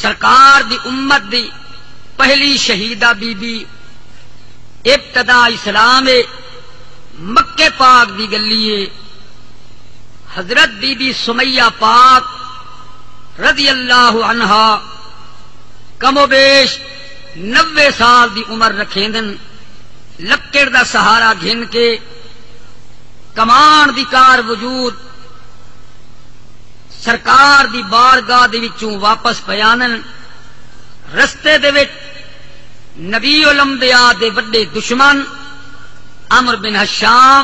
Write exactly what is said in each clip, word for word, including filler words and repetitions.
سرکار دی امت دی پہلی شہیدہ بی بی، ابتدا اسلام اے، مکے پاک دی گلی اے۔ حضرت بی بی سمیہ پاک رضی اللہ عنہا کم و بیش نوے سال دی عمر رکھیندن۔ لکڑ دا سہارا گھن کے کمان دی کار وجود سرکار دی بارگاہ دے وچوں واپس پئے آندن۔ رستے دے وچ نبی الانبیاء دے وݙے دشمن عمرو بن ہشام،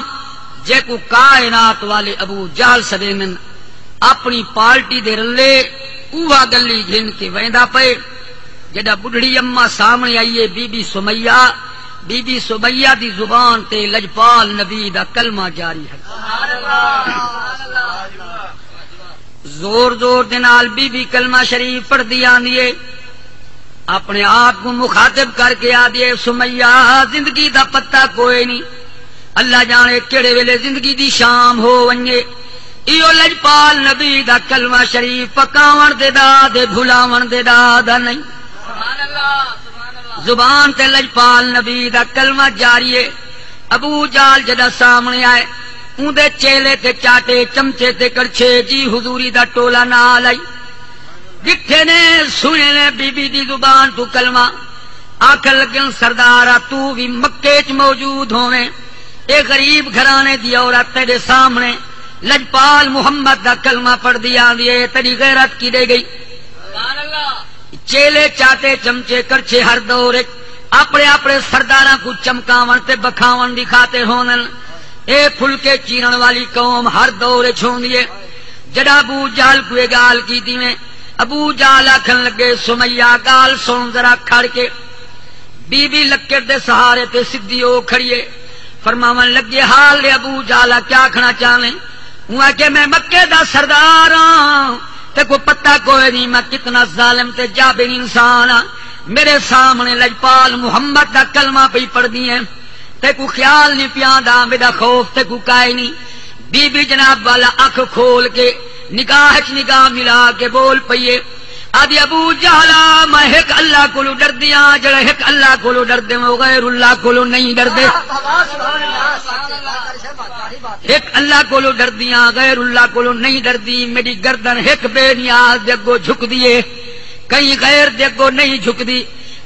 جیکوں کائنات والے ابو جہل سݙیندن، اپݨی پارٹی دے رلے اوہا گلی گھن کے ویندا پئے۔ جݙاں ٻڈھڑی اماں سامݨے آئی اے، بی بی سمیہ، بی بی سمیہ دی زبان تے لجپال نبی دا کلمہ جاری ہے۔ زور زور دے نال بی بی کلمہ شریف پڑھدی آندی اے، اپݨے آپ کوں مخاطب کر کے آہدی اے، سمیہ، زندگی دا پتہ کوئے نی، اللہ ڄاݨے کیڑھے ویلے زندگی دی شام ہو ونڄے۔ ایہو لجپال نبی دا کلمہ شریف پکاوݨ دے ݙا دے، بھلاوݨ دے ݙا دا نئیں۔ زبان تے لجپال نبی دا کلمہ جاری اے۔ ابو جہل جݙاں سامݨے آئے، اوندے چیلے تے چاٹے، چمچے تے کڑچھے، جی حضوری دا ٹولا نال آئی۔ ݙٹھے نے، سݨے نے بی بی دی زبان توں کلمہ۔ آکھݨ لڳن، سردارا، توں وی مکے اچ موجود ہوویں، اے غریب گھرانے دی عورت تیݙے سامݨے لجپال محمد دا کلمہ پڑھدی آندی اے، تیݙی غیرت کیݙے ڳئی؟ چیلے، چاٹے، چمچے، کڑچھے ہر دور اچ اپݨے اپݨے سرداراں کوں چمکاوݨ تے بکھاوݨ دی خاطر ہوندن۔ اے پھلکے چیرݨ والی قوم ہر دور اچ ہوندی اے۔ جݙاں ابو جہل کوں اے ڳالھ کیتی وے، ابو جہل آکھݨ لڳے، سمیہ، ڳالھ سݨ ذرا کھڑ کے۔ بی بی لکڑ دے سہارے تے سدھی ہو کھڑی اے۔ فرماوݨ لڳے، حال ݙے ابو جہلا، کیا آکھݨا چاہویں؟ اوں آکھے، میں مکے دا سردار ہاں، تیکوں پتہ کوئے نی میں کتنا ظالم تے جابر انسان ہاں۔ میݙے سامݨے لجپال محمد دا کلمہ پئی پڑھدی ایں، تیکوں خیال نی پیا آندا، میݙا خوف تیکوں کائے نی۔ بی بی جناب والا اکھ کھول کے نگاہ اچ نگاہ ملا کے ٻول پئی اے، آہدی، ابو جہلا، میں ہک اللہ کولوں ݙردی ہاں، جیڑھے ہک اللہ کولوں ݙردے او غیر اللہ کولوں نئیں ݙردے۔ ہک اللہ کولوں ݙردی ہاں، غیر اللہ کولوں نئیں ݙردی۔ میݙی گردن ہک بے نیاز دے اڳوں جھکدی اے، کہیں غیر دے اڳوں نئیں جھکدی۔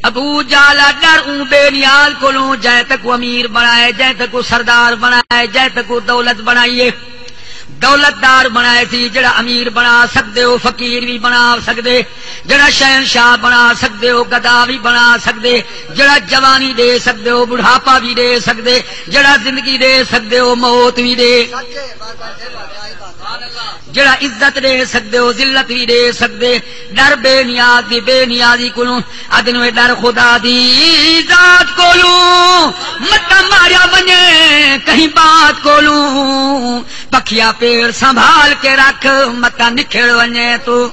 ابو جہلا، ݙر اوں بے نیاز کولوں جئیں تیکوں امیر بݨائے، جئیں تیکوں سردار بݨائے، جئیں تیکوں دولت بݨائی اے۔ دولت دار بݨائے سی، جیڑھا امیر بݨا سڳدے او فقیر وی بݨا سڳدے، جیڑھا شہنشاہ بݨا سڳدے او گدا وی بݨا سڳدے، جیڑھا جوانی ݙے سڳدے او ٻڈھاپا وی ݙے سڳدے، جیڑھا زندگی ݙے سڳدے او موت وی ݙے۔ جیڑھا عزت ݙے سڳدے او ذلت وی ݙے سڳدے۔ ݙر بے نیاز دی بے نیازی کولوں، آہدن وے ݙر خدا دی ذات کولوں، متاں ماریا ونڄے کہیں بات کولوں۔ پکھیا پیڑ سنبھال کے رکھ، متاں نکھڑ ونڄے توں۔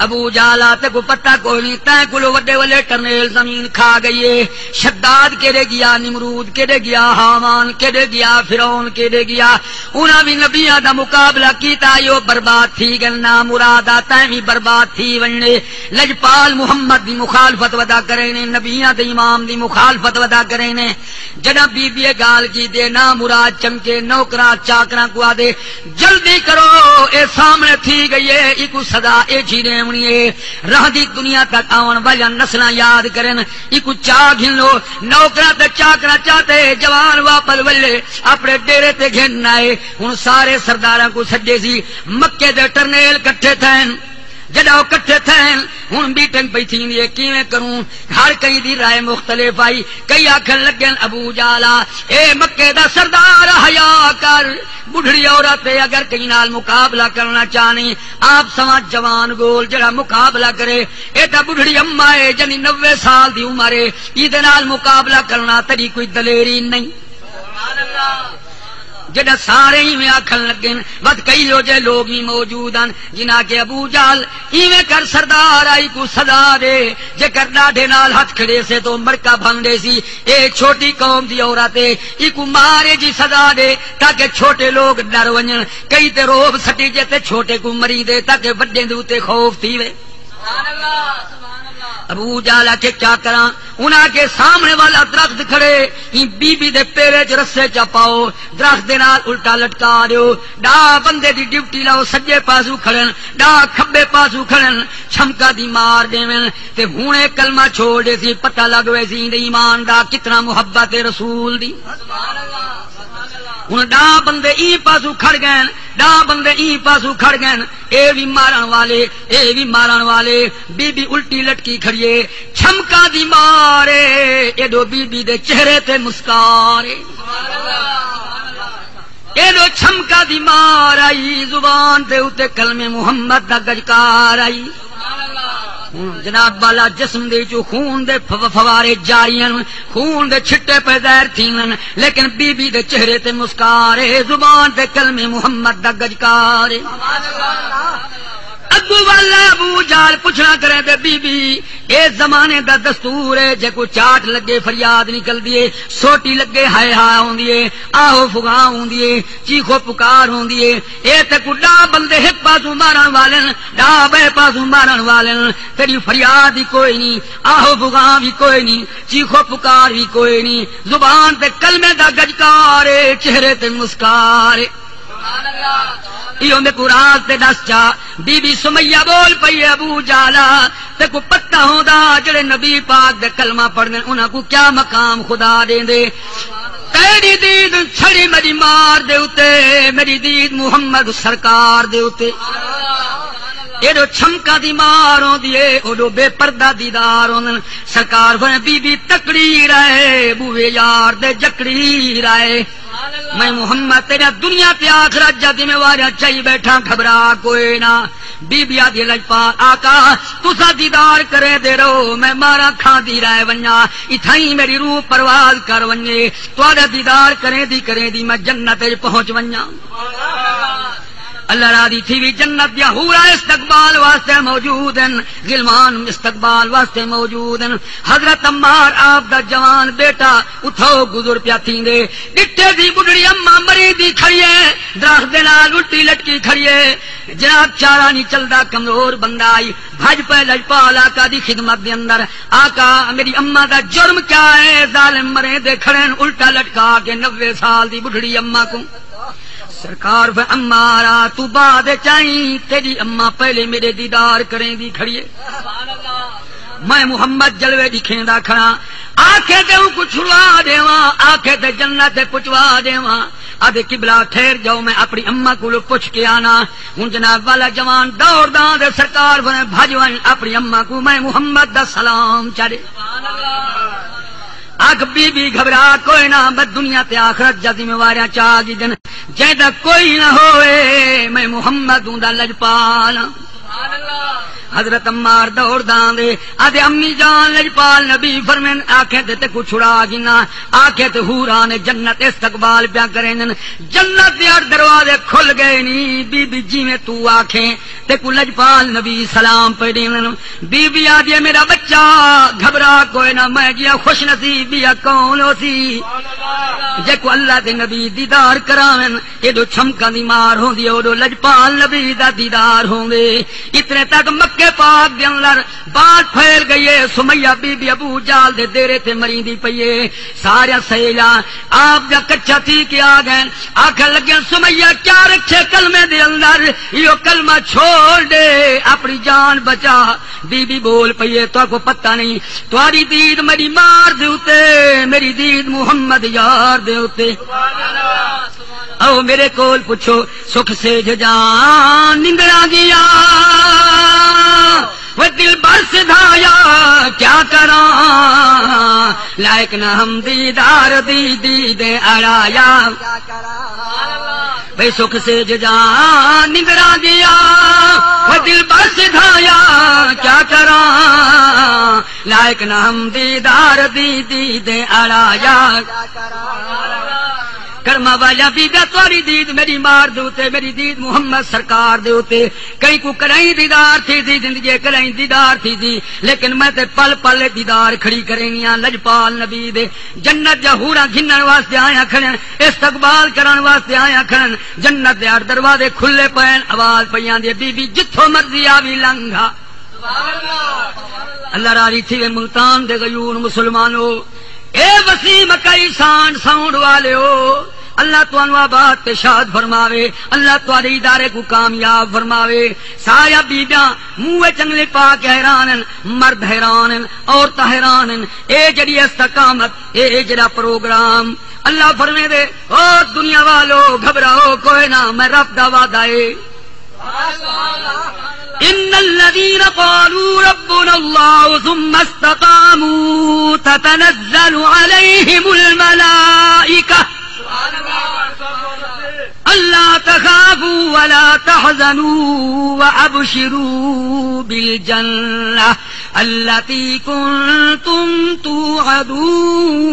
ابو جہلا، تیکوں پتہ کوئی نی، تیں کولوں وݙے وݙے ٹرنیل زمین کھا ڳئی اے۔ شداد کیݙے ڳیا، نمرود کیݙے ڳیا، ہامان کیݙے ڳیا، فرعون کیݙے ڳیا۔ انہاں وی نبیاں دا مقابلہ کیتا، ایہو برباد تھی ڳن۔ نامراد آ، تیں وی برباد تھی ونڄے۔ لجپال محمد دی مخالفت ودا کرینے، نبیاں دے امام دی مخالفت ودا کرینے۔ جݙاں بی بی اے ڳالھ کیتی، نامراد چمکے، نوکراں چاکراں کوں آہدے، جلدی کرو، اے سامݨے تھی ڳئی اے، ایکوں سزا ایجھی ݙیوݨی اے۔ رہندی دنیا تک آوݨ والیاں نسلاں یاد کرن، ایکوں چا گھن لو۔ نوکراں تے چاکراں چاتے جوان واپس ولے اپݨے ݙیرے تے گھن آئے۔ ہݨ سارے سرداراں کوں سݙے سی، مکے دے ٹرنیل کٹھے تھئن۔ جݙاں او کٹھے تھئن، ہݨ میٹنگ پئی تھیندی اے، کیویں کروں؟ ہر کہیں دی رائے مختلف آئی۔ کئی آکھݨ لڳن، ابو جہلا، اے مکے دا سردار، حیا کر، ٻڈھڑی عورت اے، اگر کہیں نال مقابلہ کرݨا چاہنیں، آپ سواں جوان ڳول جیڑھا مقابلہ کرے۔ اے تاں ٻڈھڑی اماں اے، جیندی نوے سال دی عمر اے، ایندے نال مقابلہ کرݨا تیݙی کوئی دلیری نئیں۔ جݙاں سارے ایویں آکھݨ لڳن، وت کئی او جے لوگ وی موجود ہن، جنہاں آکھے، ابو جہل، ایویں کر سردار، آئی کوں سزا ݙے، جے کر ݙاڈھے نال ہتھ کھڑیسے تاں مڑکا بھن ݙیسی۔ اے چھوٹی قوم دی عورت ہے، ایکوں مار ایجھی سزا ݙے تاکہ چھوٹے لوگ ݙر ونڄن۔ کئی تے رعب سٹیجے تے چھوٹے کوں مریندے تاکہ وݙیں دے اتے خوف تھیوے۔ ابو جہل آکھے، کیا کراں؟ انہاں آکھے، سامݨے والا درخت کھڑے، ایں بی بی دے پیرے چ رسے چا پاؤ، درخت دے نال الٹا لٹکا ݙیو۔ ݙاہ بندے دی ڈیوٹی لاؤ، سڄے پاسوں کھڑن، ݙاہ کھٻے پاسوں کھڑن، چھمکا دی مار ݙیون تے ہݨ اے کلمہ چھوڑ ݙیسی، پتہ لڳ ویسی ایندے ایمان دا، کتنا محبت ہے رسول دی۔ ہݨ ݙاہ بندے ایں پاسوں کھڑ ڳئن، ݙاہ بندے ایں پاسوں کھڑ ڳئن، اے وی مارݨ والے، اے وی مارݨ والے۔ بی بی الٹی لٹکی کھڑی ہے، چھمکاں دی مار ہے، ایݙو بی بی دے چہرے تے مسکار ہے۔ ایݙو چھمکاں دی مار آئی، زبان دے اتے کلمے محمد دا گجکار آئی۔ ہݨ جناب والا، جسم دے وچوں خون دے ف-، فوارے جاری ہن، خون دے چھٹے پئے ظاہر تھیون، لیکن بی بی دے چہرے تے مسکار ہے، زبان تے کلمے محمد دا گجکار ہے۔ اڳوں والا ابو جہل پچھݨا کرے تے بی بی، اے زمانے دا دستور ہے، جیکوں چاٹ لڳے فریاد نکلدی ہے، سوٹی لڳے ہائے ہا ہوندی ہے، آہو فغاں ہوندی ہے، چیخو پکار ہوندی ہے۔ اے تیکوں ݙاہ بندے ہک پاسوں مارݨ والن، ݙاہ ٻئے پاسوں مارݨ والن، تیݙی فریاد ہی کوئی نی، آہو فغاں وی کوئی نی، چیخو پکار وی کوئی نی، زبان تے کلمے دا گجکار ہے، چہرے تے مسکار ہے۔ ایہو میکوں راز تے ݙس چا۔ بی بی سمیہ ٻول پئی ہے، ابو جہلا، تیکوں پتہ ہوندا جیڑھے نبی پاک دے کلمہ پڑھدن، انہاں کوں کیا مقام خدا ݙیندے۔ تیݙی دید چھڑی میݙی مار دے اتے، میݙی دید محمد سرکار دے اتے۔ ایݙو چھمکاں دی مار ہوندی ہے، اوݙو بے پردہ دیدار ہوندن۔ سرکار فرمائے، بی بی تکڑی رہے، بوہے یار دے جکڑی رہے۔ میں محمد تیݙیاں دنیا تے آخرت دیاں ذمہ واریاں چائی ٻیٹھاں، گھبرا کوئے نہ۔ بی بی آہدی، لجپال آقا، تساں دیدار کریندے رہو، میں ماراں کھاندی رہ ونڄاں، اتھائیں میݙی روح پرواز کر ونڄے، تہاݙا دیدار کریندی کریندی میں جنت وچ پہنچ ونڄاں۔ اللہ راضی تھیوی، جنت دیاں حوراں استقبال واسطے موجود ہن، غلمان استقبال واسطے موجود ہن۔ حضرت عمار آپ دا جوان بیٹا اتھاؤ گزر پیا تھیندے، ݙٹھے دی ٻڈھڑی اماں مریندی کھڑی ہے، درخت دے نال الٹی لٹکی کھڑی ہے، جناب چارہ نی چلدا، کمزور بندہ آئی، بھڄ پئے لجپال آقا دی خدمت دے اندر۔ آقا، میݙی اماں دا جرم کیا ہے؟ ظالم مریندے کھڑن، الٹا لٹکا کے نوے سال دی ٻڈھڑی اماں کوں۔ سرکار فرمائے، عمارا، توں بعد وچ آئیں، تیݙی اماں پہلے میݙے دیدار کریندی کھڑی ہے۔ میں محمد جلوے ݙکھیندا کھڑاں، آکھے تے اونکوں چھڑوا ݙیواں، آکھے تے جنت تے پچوا ݙیواں۔ آہدے، قبلہ ٹھہر جاؤ، میں اپݨی اماں کولوں پچھ کے آنا۔ ہݨ جناب والا جوان دوڑدا آندے، سرکار فرمائے، بھڄ ونڄ اپݨی اماں کوں میں محمد دا سلام چا ݙے۔ آکھ، بی بی گھبرا کوئے نہ، میں دنیا تے آخرت دیاں ذمہ واریاں چا گھدن، جیندا کوئی نہ ہوئے، میں محمد اوندا لجپال ہاں۔ حضرت عمار دوڑدا آندے، آہدے، امی جان، لجپال نبی فرمائن، آکھیں تے تیکوں چھڑا گھناں، آکھیں تے حوران جنت استقبال پیا کریندن۔ جنت دے ہر دروازے کھل ڳئے نی، بی بی جیویں توں آکھیں، تیکوں لجپال نبی سلام پئے ݙیون۔ بی بی آہدی ہے، میݙا ٻچہ، گھبرا کوئے نہ، میں جیہا خوش نصیب ٻیا کون ہوسی، جیکوں اللہ دے نبی دیدار کراون۔ ایݙو چھمکاں دی مار ہوندی ہے، اوݙو لجپال نبی دا دیدار ہوندے۔ اتنے تک مکے پاک دے اندر بات پھیل ڳئی ہے، سمیہ بی بی ابو جہل دے دیرے تے مریندی پئی ہے۔ ساریاں سہیلیاں آپ دا کچھا تھی کے آ ڳئن، آکھݨ لڳیاں، سمیہ کیا رکھے کلمے دے اندر، ایہو کلمہ چھوڑ ݙے، اپݨی جان بچا۔ بی بی ٻول پئی ہے، تہاکوں پتہ نہیں، تہاݙی دید میݙی مار دے اتے، میݙی دید محمد یار دے اتے۔ او میݙے کول پچھو، سکھ سیجھ جاں نندراں ڳیا، وہ دلبر سدھایا کیا کراں، لائق نہ ہم دیدار دی، دید اڑایا۔ بھئی سکھ سیجھ جاں نندراں ڳیا، وہ دلبر سدھایا کیا کراں، لائق نہ ہم دیدار دی، دید اڑایا۔ کرما والیاں بیبیاں، تہاݙی دید میݙی مار دے اتے، میݙی دید محمد سرکار دے اتے۔ کہیں کوں کݙاہیں دیدار تھیسی زندگی، کݙاہیں دیدار تھیسی، لیکن میں تے پل پل دیدار کھڑی کرینی ہاں لجپال نبی دے۔ جنت دیاں حوراں گھنݨ واسطے آیاں کھڑن، استقبال کرݨ واسطے آیاں کھڑن۔ جنت دے ہر دروازے کھلے پئن، آواز پئی آندی ہے، بی بی جتھوں مرضی آوی لنگھ آ۔ اللہ راضی تھیوے ملتان دے غیور مسلمانو، اے وسیم اکائی سانڈ ساؤنڈ والیو، اللہ تہانوں آباد تے شاد فرماوے، اللہ تہاݙے ادارے کوں کامیاب فرماوے۔ ساریاں بیبیاں منہ وچ انگلی پا کے حیران ہن، مرد حیران ہن، عورتاں حیران ہن۔ اے جڑی استقامت، اے، اے جڑا پروگرام، اللہ فرمیندے، او دنیا والو، گھبراؤ کوئے نہ، میں رب دا وعدہ اے۔ إن الذين قالوا ربنا الله ثم استقاموا تتنزل عليهم الملائكة ألا تخافوا ولا تحزنوا وأبشروا بالجنة التي كنتم توعدون۔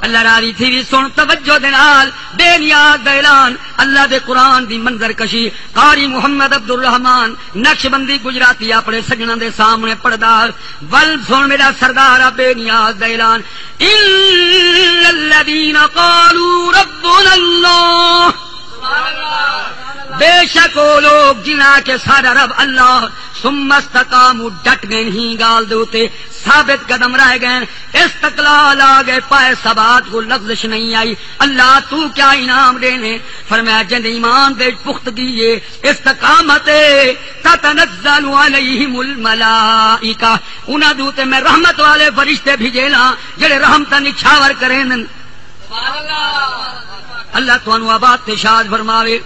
اللہ راضی تھیوی، سن توجہ دے نال، بے نیاز دا اعلان، اللہ دے قرآن دی منظر کشی، قاری محمد عبد الرحمان نقشبندی گجراتی اپݨے سڄݨاں دے سامݨے پڑھدا۔ ول سن میݙا سردار آ بے نیاز دا اعلان، إن الذين قالوا ربنا الله، بے شک او لوگ جنہاں آکھے ساݙا رب اللہ، ثم استقاموا، ڈٹ ڳئن ہیں ڳالھ دے اتے، ثابت قدم رہ ڳئن، استقلال آ ڳئے، پائے ثبات کوں لغزش نہیں آئی۔ اللہ توں کیا انعام ݙینے؟ فرمایا جیندے ایمان دے پختگی ہے، استقامت ہے، تتنزل علیہم الملائکہ، انہاں دے اتے میں رحمت والے فرشتے بھیجینداں جڑے رحمتاں نچھاور کریندن۔ اللہ تہانوں آباد تے شاد فرماوے۔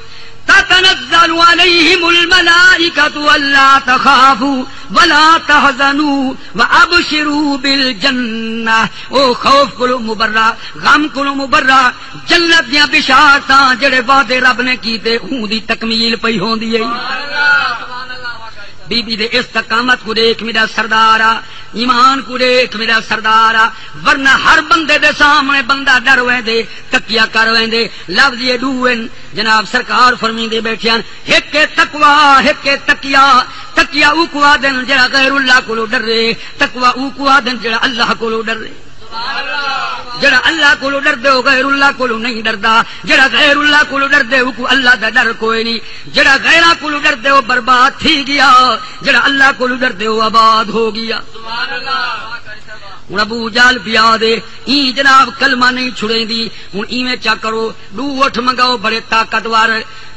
تتنزل علیہم الملائکۃ الا تخافوا ولا تحزنوا وابشروا بالجنۃ۔ او خوف کولوں مبرا، غم کولوں مبرا، جنت دیاں بشارتاں جڑے وعدے رب نے کیتے، اوں دی تکمیل پئی ہوندی ہے۔ بی بی دے استقامت کوں ݙیکھ میݙا سردار آ، ایمان کوں ݙیکھ میݙا سردار آ، ورنہ ہر بندے دے سامݨے بندہ ݙر ویندے، تقیہ کر ویندے۔ لفظ یہ ݙو ہن، جناب سرکار فرمیندے ٻیٹھے ہن، ہک ہے تقوی، ہک ہے تقیہ۔ تقیہ اوکوں آہدن جڑا غیر اللہ کولوں ݙرے، تقوی اوکوں آہدن جڑا اللہ کولوں ݙرے۔ جڑا اللہ کولوں ݙردے او غیر اللہ کولوں نہیں ݙردا، جڑا غیر اللہ کولوں ݙردے اوکوں اللہ دا ݙر کوئے نہیں، جڑا غیراں کولوں ݙردے او برباد تھی ڳیا، جڑا اللہ کولوں ݙردے او آباد ہو ڳیا۔ ہݨ ابو جہل پیا دے، ایں جناب کلمہ نہیں چھڑیندی، ہݨ ایویں چا کرو، ݙو اٹھ منگاؤ بڑے طاقتور،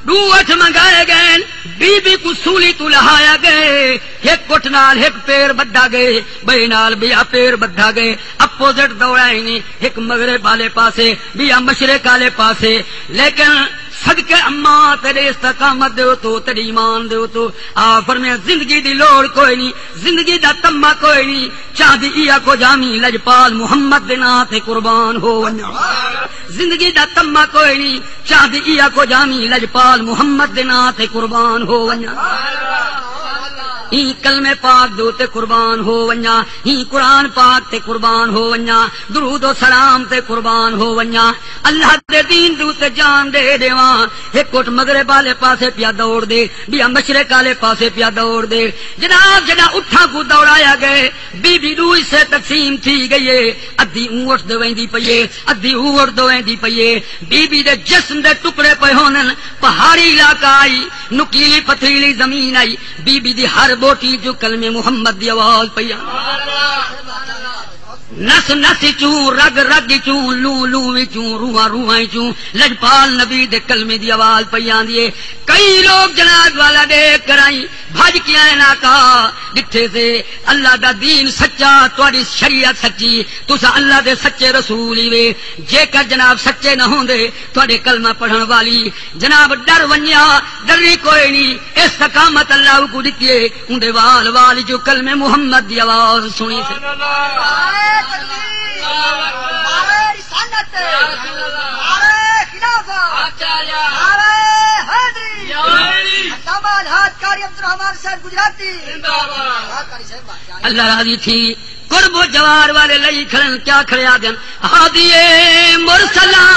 ݙو اٹھ منگائے ڳئن، بی بی کوں سولی توں لہایا ڳئے، ہک اٹھ نال ہک پیر ٻدھا ڳئے، ٻئے نال ٻیا پیر ٻدھا ڳئے، اپوزٹ دوڑائینی، ہک مغرب آلے پاسے، ٻیا مشرق آلے پاسے۔ لیکن صدقے اماں تیݙے استقامت دے اتوں، تیݙے ایمان دے اتوں، آ فرمایا زندگی دی لوڑ کوئی نہیں، زندگی دا تمہ کوئی نہیں، چاہندی ایا کجھ آمی لجپال محمد دے ناں تے قربان ہو ونڄاں۔ زندگی دا تمہ کوئی نہیں، چاہندی ایا کجھ آمی لجپال محمد دے ناں تے قربان ہو ونڄاں۔ ایں کلمے پاک دے اتے قربان ہو ونڄاں، ایں قرآن پاک تے قربان ہو ونڄاں، درود و سلام تے قربان ہو ونڄاں، اللہ دے دین دے اتے جان ݙے ݙیواں۔ ہک اٹھ مغرب آلے پاسے پیا دوڑ دے، ٻیا مشرق آلے پاسے پیا دوڑ دے۔ جناب، جݙاں اٹھاں کوں دوڑایا ڳئے، بی بی ݙو حصے تقسیم تھی ڳئی ہے، ادھی اوں اٹھ دے ویندی پئی ہے، ادھی اوں اٹھ دے ویندی پئی ہے۔ بی بی دے جسم دے ٹکڑے پئے ہوندن، پہاڑی علاقہ آئی، نکیلی پتھریلی زمین آئی، بی بی دی ہر ٻوٹی چوں کلمے محمد دی آواز پئی آندی۔ نس نس چوں، رگ رگ چوں، لوں لوں وچوں، روحاں روحاں چوں لجپال نبی دے کلمے دی آواز پئی آندی ہے۔ کئی لوگ جناب والا ݙیکھ کرائیں بھڄ کے آئے، آقا ݙٹھے سے اللہ دا دین سچا، تہاݙی شریعت سچی، تساں اللہ دے سچے رسول ہی وے۔ جیکر جناب سچے نہ ہوندے، تہاݙے کلمہ پڑھݨ والی جناب ݙر ونڄیا، ݙری کوئی نہیں، استقامت اللہ کوں ݙتی ہے۔ اوندے وال وال جو کلمے محمد دی آواز سݨی سے۔ نعرہ تکبیر، نعرہ رسالت، نعرہ خلافت، نعرہ حیدری، علامہ الحاج قاری عبدالرحمان صاحب گجراتی۔ اللہ راضی تھی۔ قرب و جوار والے لئی کھڑن، کیا کھڑے آدھن؟ ہادی مرسلاں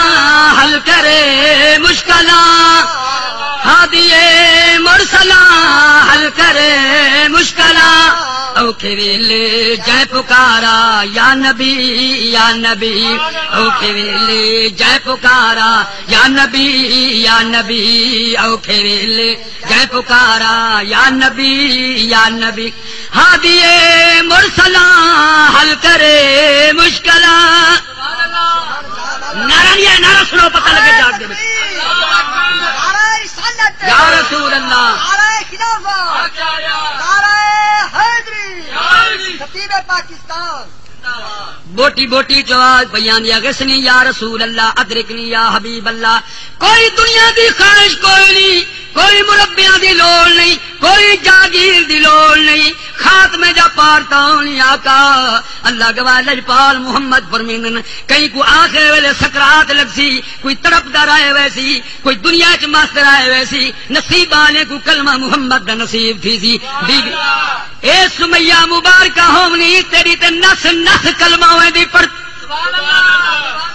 حل کرے مشکلاں، ہادی مرسلاں حل کرے مشکلاں۔ اوکھے ویلے جئیں پکارا یا نبی، یا نبی، اوکھے ویلے جئیں پکارا یا نبی، یا نبی، اوکھے ویلے جئیں پکارا یا نبی، یا نبی۔ ہادی مرسلاں حل کرے مشکلاں۔ نعرہ نہیں ہے، نعرہ سنو، پتہ لگے جاگ دے وچ۔ نعرہ رسالت۔ یا رسول اللہ۔ نعرہ خلافت۔ نعرہ حیدری۔ خطیب پاکستان۔ بوٹی بوٹی چ آواز پئی آندی، اغثنی یا رسول اللہ، ادرکنی یا حبیب اللہ۔ کوئی دنیا دی خواہش کوئی نہیں، کوئی مربیاں دی لوڑ نہیں، کوئی جاگیر دی لوڑ نہیں۔ خاتمے دا پار تاں ہونی آقا۔ اللہ گواہ، لجپال محمد فرمیندن، کہیں کوں آخر ویلے سکرات لگسی، کوئی تڑپدا رہے ویسی، کوئی دنیا چ مست رہے ویسی، نصیب والے کوں کلمہ محمد دا نصیب تھیسی۔ بی بی اے سمیہ مبارکہ ہوونی، تیݙی تے نس نس کلمہ ویندی پڑھ،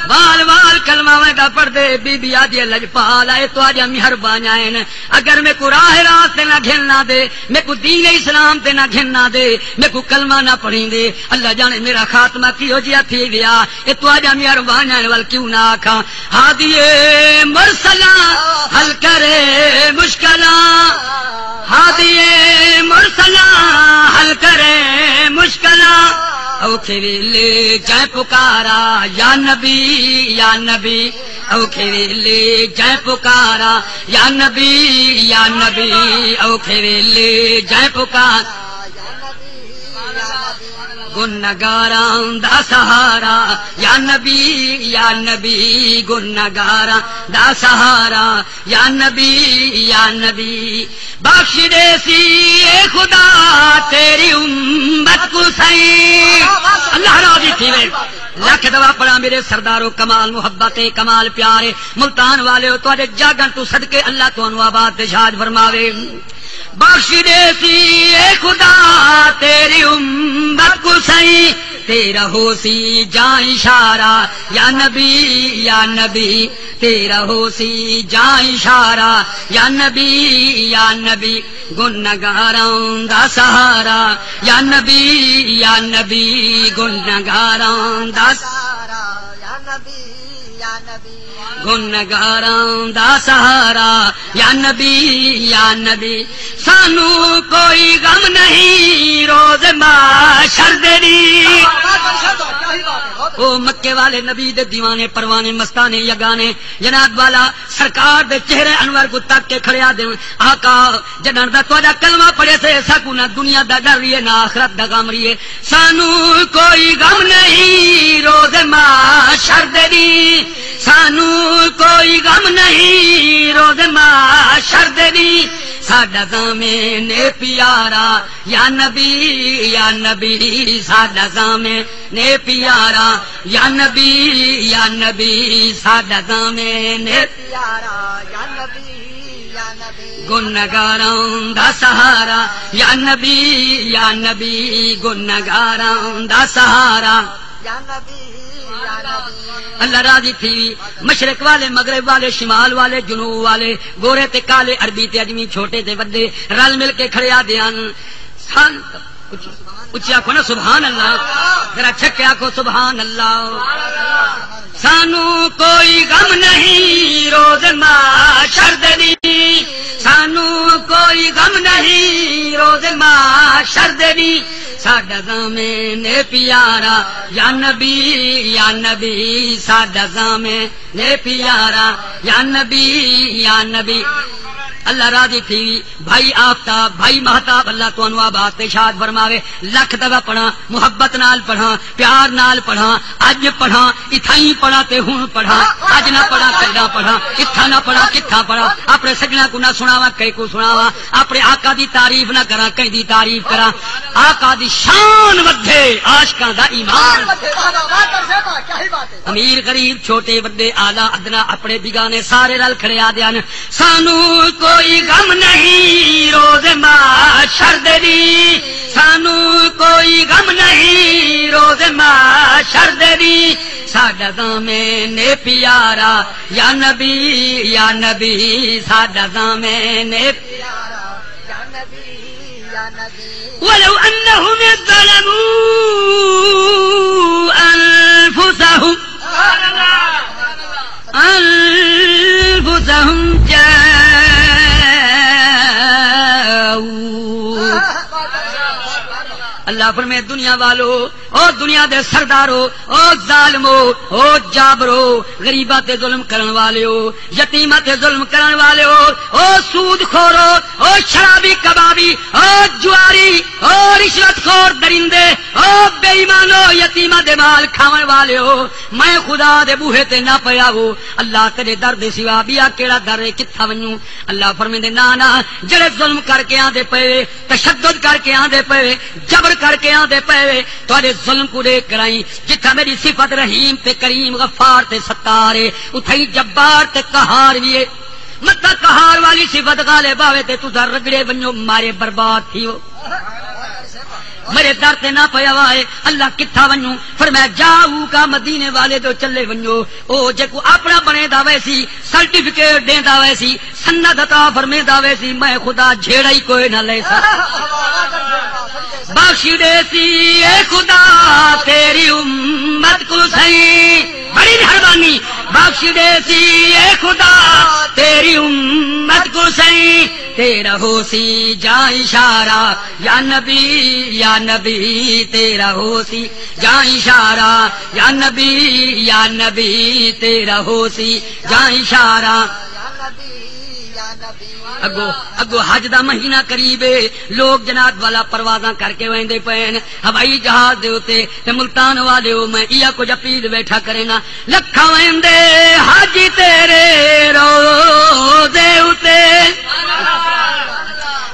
وال وال کلمہ ویندا پڑھدے۔ بی بی آہدی، لجپال اے تہاݙیاں مہربانیاں ہن، اگر میکوں راہ راست تے نہ گھن نہ دے، میکوں دین اسلام تے نہ گھن نہ دے، میکوں کلمہ نہ پڑھیندے، اللہ ڄاݨے میرا خاتمہ کیہو جیہا تھی ویا۔ اے تہاݙیاں مہربانیاں ہن، ول کیوں نہ آکھاں۔ ہادی مرسلاں حل کرے مشکلاں، ہادی مرسلاں حل کرے مشکلاں۔ اوکھے ویلے جئیں پکارا یا نبی، یا نبی، اوکھے ویلے جئیں پکارا یا نبی، یا نبی، اوکھے ویلے جئیں پکارا۔ گنہگاراں دا سہارا یا نبی، یا نبی، گنہگاراں دا سہارا یا نبی، یا نبی۔ بخش ݙیسی اے خدا تیری امت کوں سئیں۔ اللہ راضی تھیوے۔ لکھ دعا پڑھاں میرے سردارو، کمال محبت ہے، کمال پیار ہے۔ ملتان والے ہو، تہاݙے جاگݨ توں صدقے اللہ تہانوں آباد تے شاد فرماوے۔ بخش ݙیسی اے خدا تیری امت کوں سئیں، تیرا ہوسی جاں اشارہ یا نبی، یا نبی، تیرا ہوسی جاں اشارہ یا نبی، یا نبی۔ گنہگاراں دا سہارا یا نبی، یا نبی، گنہگاراں دا سہارا یا نبی، یا نبی۔ گنہگاراں دا سہارا یا نبی، یا نبی۔ سانوں کوئی غم نہیں روز محشر دے ݙینہہ۔ او مکے والے نبی دے دیوانے، پروانے، مستانے، یگانے، جناب والا سرکار دے چہرے انور کوں تک کے کھڑے آہدن، آقا، جݙݨ دا تہاݙا کلمہ پڑھیسے، ساکوں نہ دنیا دا ݙر ریہے، نہ آخرت دا غم ریہے۔ سانوں کوئی غم نہیں روز محشر دے ݙینہہ، سانوں کوئی غم نہیں روز محشر دے ݙینہہ۔ ساݙا ضامن پیارا یا نبی، یا نبی، ساݙا ضامن پیارا یا نبی، یا نبی، ساݙا ضامن پیارا یا نبی، یا نبی۔ گنہگاراں دا سہارا یا نبی، یا نبی، گنہگاراں دا سہارا یا نبی، یا نبی۔ اللہ راضی تھی۔ مشرق والے، مغرب والے، شمال والے، جنوب والے، گورے تے کالے، عربی تے عجمی، چھوٹے تے وݙے رل مل کے کھڑے آہدے ہن۔ سن اچی، اچی آکھو نا سبحان اللہ، ذرا چھک کے آکھو سبحان اللہ۔ سانوں کوئی غم نہیں روز محشر دے ݙینہہ، سانوں کوئی غم نہیں روز محشر دے ݙینہہ۔ ساݙا ضامن پیارا یا نبی، یا نبی، ساݙا ضامن پیارا یا نبی، یا نبی۔ اللہ راضی تھی۔ بھائی آفتاب، بھائی مہتاب، اللہ تہانوں آباد تے شاد فرماوے۔ لکھ دفعہ پڑھاں، محبت نال پڑھاں، پیار نال پڑھاں، اڄ پڑھاں، اتھائیں پڑھاں تے ہݨ پڑھاں، اڄ نہ پڑھاں، کݙاں پڑھاں، اتھاں نہ پڑھاں، کتھاں پڑھاں، اپݨے سڄݨاں کوں نہ سݨاواں، کہیں کوں سݨاواں، اپݨے آقا دی تعریف نہ کراں، کہیں دی تعریف کراں۔ آقا دی شان ودھے، عاشقاں دا ایمان۔ امیر غریب، چھوٹے وݙے، اعلیٰ ادنیٰ، اپݨے بیگانے، سارے رل کھڑے آہدے ہن، سانوں کوئی کوئی غم نہیں روز محشر دے ݙینہہ، سانوں کوئی غم نہیں روز محشر دے ݙینہہ۔ ساݙا ضامن پیارا یا نبی، یا نبی، ساݙا ضامن پیارا یا نبی، یا نبی۔ ولو انہم اذ ظلموا انفسہم، انفسہم جاءوک۔ اللہ فرمائے، دنیا والو، او دنیا دے سردارو، او ظالمو، او جابرو، غریباں تے ظلم کرݨ والیو، یتیماں تے ظلم کرݨ والیو، او سود خورو، او شرابی کبابی، او جواری، او رشوت خور درندے، او بے ایمانو، یتیماں دے مال کھاوݨ والیو، میں خدا دے بوہے تے نہ پیا ہو۔ اللہ تیݙے در دے سوا ٻیا کیڑھا در ہے، کتھاں ونڄوں؟ اللہ فرمیندے، نہ نہ، جڑے ظلم کر کے آندے پئے وے، تشدد کر کے آندے پئے وے، جبر کر کے آندے پئے وے، تہاݙے ظلم کوں ݙیکھ کراہیں، جتھاں میݙی صفت رحیم تے کریم، غفار تے ستار ہے، اتھائیں جبار تے قہار وی ہے۔ متاں قہار والی صفت غالب آوے تے تساں رگڑے ونڄو، مارے برباد تھیو۔ میݙے در تے نہ پیا وائے، اللہ کتھاں ونڄوں؟ فرمایا، جاءوک، مدینے والے دو چلے ونڄو۔ او جیکوں اپݨا بݨیندا ویسی، سرٹیفکیٹ ݙیندا ویسی، سند عطا فرمیندا ویسی، میں خدا جھیڑا ہی کوئی نہ لیساں۔ بخش ݙیسی اے خدا تیری امت کوں سئیں، بڑی مہربانی۔ بخش ݙیسی اے خدا تیری امت کوں سئیں، تیرا ہوسی جاں اشارہ یا نبی، یا نبی، تیرا ہوسی جاں اشارہ یا نبی، یا نبی، تیرا ہوسی جاں اشارہ۔ اڳوں، اڳوں حج دا مہینہ قریب ہے، لوگ جناب والا پروازاں کر کے ویندے پئے ہن ہوائی جہاز دے اتے، تے ملتان والے ہو، میں ایہا کجھ اپیل ویٹھا کرینا، لکھاں ویندے حاجی تیرے روضے اتے،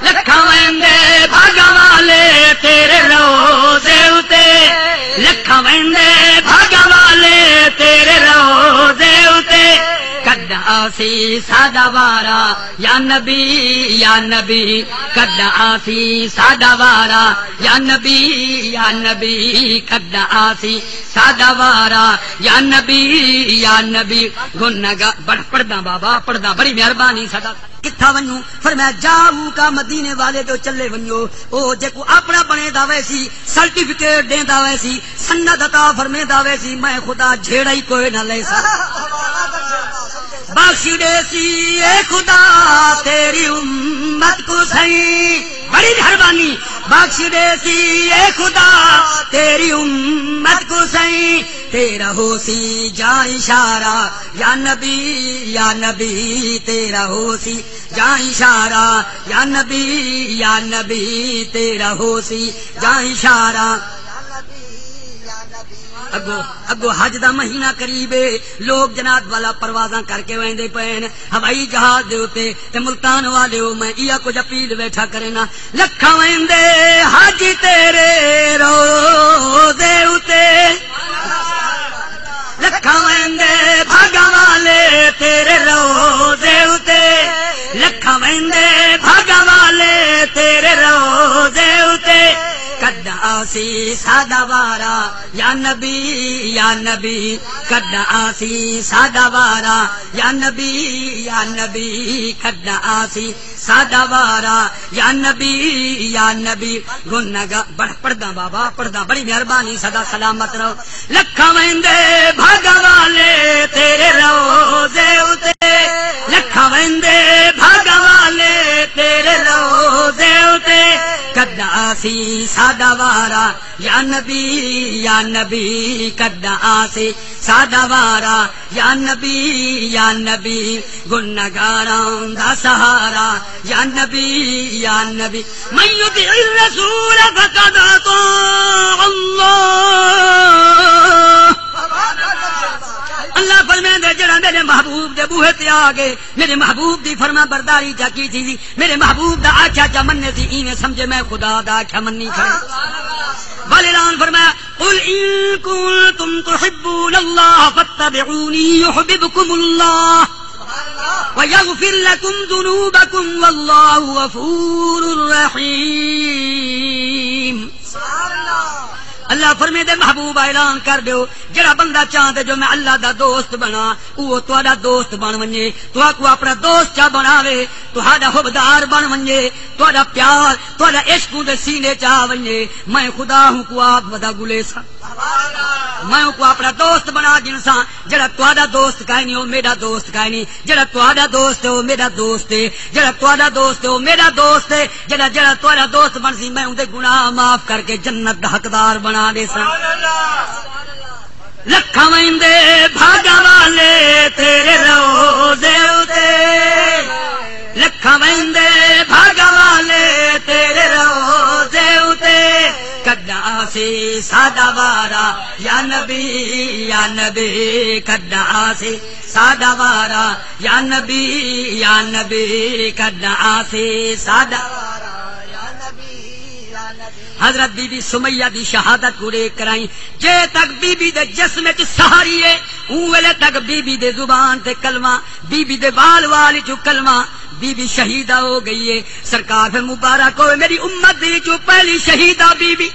لکھاں ویندے بھاگاں والے تیرے روضے اتے، لکھاں ویندے بھاگاں والے تیرے روضے اتے، کݙاں آسی ساݙا وارا یا نبی، یا نبی، کݙاں آسی ساݙا وارا یا نبی، یا نبی، کݙاں آسی ساݙا وارا یا نبی، یا نبی۔ گنہگار، بڑ-، پڑھداں بابا، پڑھداں، بڑی مہربانی ساݙا۔ کتھاں ونڄوں؟ فرمایا، جاءوک، مدینے والے دو چلے ونڄو۔ او جیکوں اپݨا بݨیندا ویسی، سرٹیفکیٹ ݙیندا ویسی، سند عطا فرمیندا ویسی، میں خدا جھیڑا ہی کوئی نہ لیساں۔ بخش ݙیسی اے خدا تیری امت کوں سئیں، بڑی مہربانی۔ بخش ݙیسی اے خدا تیری امت کوں سئیں، تیرا ہوسی جاں اشارہ یا نبی، یا نبی، تیرا ہوسی جاں اشارہ یا نبی، یا نبی، تیرا ہوسی جاں اشارہ۔ اڳوں، اڳوں حج دا مہینہ قریب ہے، لوگ جناب والا پروازاں کر کے ویندے پئے ہن ہوائی جہاز دے اتے، تے ملتان والے ہو، میں ایہا کجھ اپیل ویٹھا کرینا، لکھاں ویندے حاجی تیرے روضے اتے، لکھاں ویندے بھاگاں والے تیرے روضے اتے، لکھاں ویندے بھاگاں والے تیرے روضے اتے، کݙاں آسی ساݙا وارا یا نبی، یا نبی، کݙاں آسی ساݙا وارا یا نبی، یا نبی، کݙاں آسی ساݙا وارا یا نبی، یا نبی۔ گنہگار، بڑ-، پڑھداں بابا، پڑھداں، بڑی مہربانی ساݙا، سلامت رہو۔ لکھاں ویندے بھاگاں والے تیرے روضے اتے، لکھاں ویندے بھاگاں والے تیرے روضے اتے، کݙاں آسی ساݙا وارا یا نبی، یا نبی، کݙاں آسی ساݙا وارا یا نبی، یا نبی، گنہگاراں دا سہارا یا نبی، یا نبی۔ من یطع الرسول فقد اطاع اللہ۔ اللہ فرمیندے، جڑا میرے محبوب دے بوہے تے آ گئے، میرے محبوب دی فرما برداری چا کیتی، میرے محبوب دا آکھیا چا منے سی، ایویں سمجھے میں خدا دا آکھیا منی کھڑے۔ ول اعلان فرمایا، قل ان کنتم تحبون اللہ فاتبعونی یحببکم اللہ۔ وَيَغْفِرْ لَكُمْ ذُنُوبَكُمْ وَاللَّهُ غَفُورٌ رَحِيمٌ۔ اللہ فرمیندے، محبوب اعلان کر ݙیو، جیڑھا بندہ چاہندے جو میں اللہ دا دوست بݨاں، اوہ تہاݙا دوست بݨ ونڄے، تہاکوں اپݨا دوست چا بݨاوے، تہاݙا حبدار بݨ ونڄے، تہاݙا پیار، تہاݙا عشق اوندے سینے چا ونڄے۔ میں خدا ہوں کوں آپ ودا ڳلیساں۔ میں اوکوں اپݨا دوست بݨا گھنساں۔ جیڑھا تہاݙا دوست کائنی، او میݙا دوست کائنی۔ جیڑھا تہاݙا دوست ہے، او میݙا دوست ہے۔ جیڑھا تہاݙا دوست ہے، او میݙا دوست ہے۔ جیڑھا، جیڑھا تہاݙا دوست بݨسی، میں اوندے گناہ معاف کر کے جنت دا حقدار بݨا ݙیساں۔ لکھاں ویندے بھاڳاں والے تیرے روضے اتے، لکھاں ویندے بھاڳاں والے تیرے روضے اتے، کݙاں آسی ساݙا وارا یا نبی، یا نبی، کݙاں آسی ساݙا وارا یا نبی، یا نبی، کݙاں آسی ساݙا وارا یا نبی، یا نبی۔ حضرت بی بی سمیہ دی شہادت کوں ݙیکھ کرائیں، جے تک بی بی دے جسم وچ ساہ ہے، اوں ویلے تک بی بی دے زبان تے کلمہ، بی بی دے وال وال وچوں کلمہ، بی بی شہیدہ ہو ڳئی ہے۔ سرکار پھر مبارک ہوئے، میری امت دی وچوں پہلی شہیدہ بی بی۔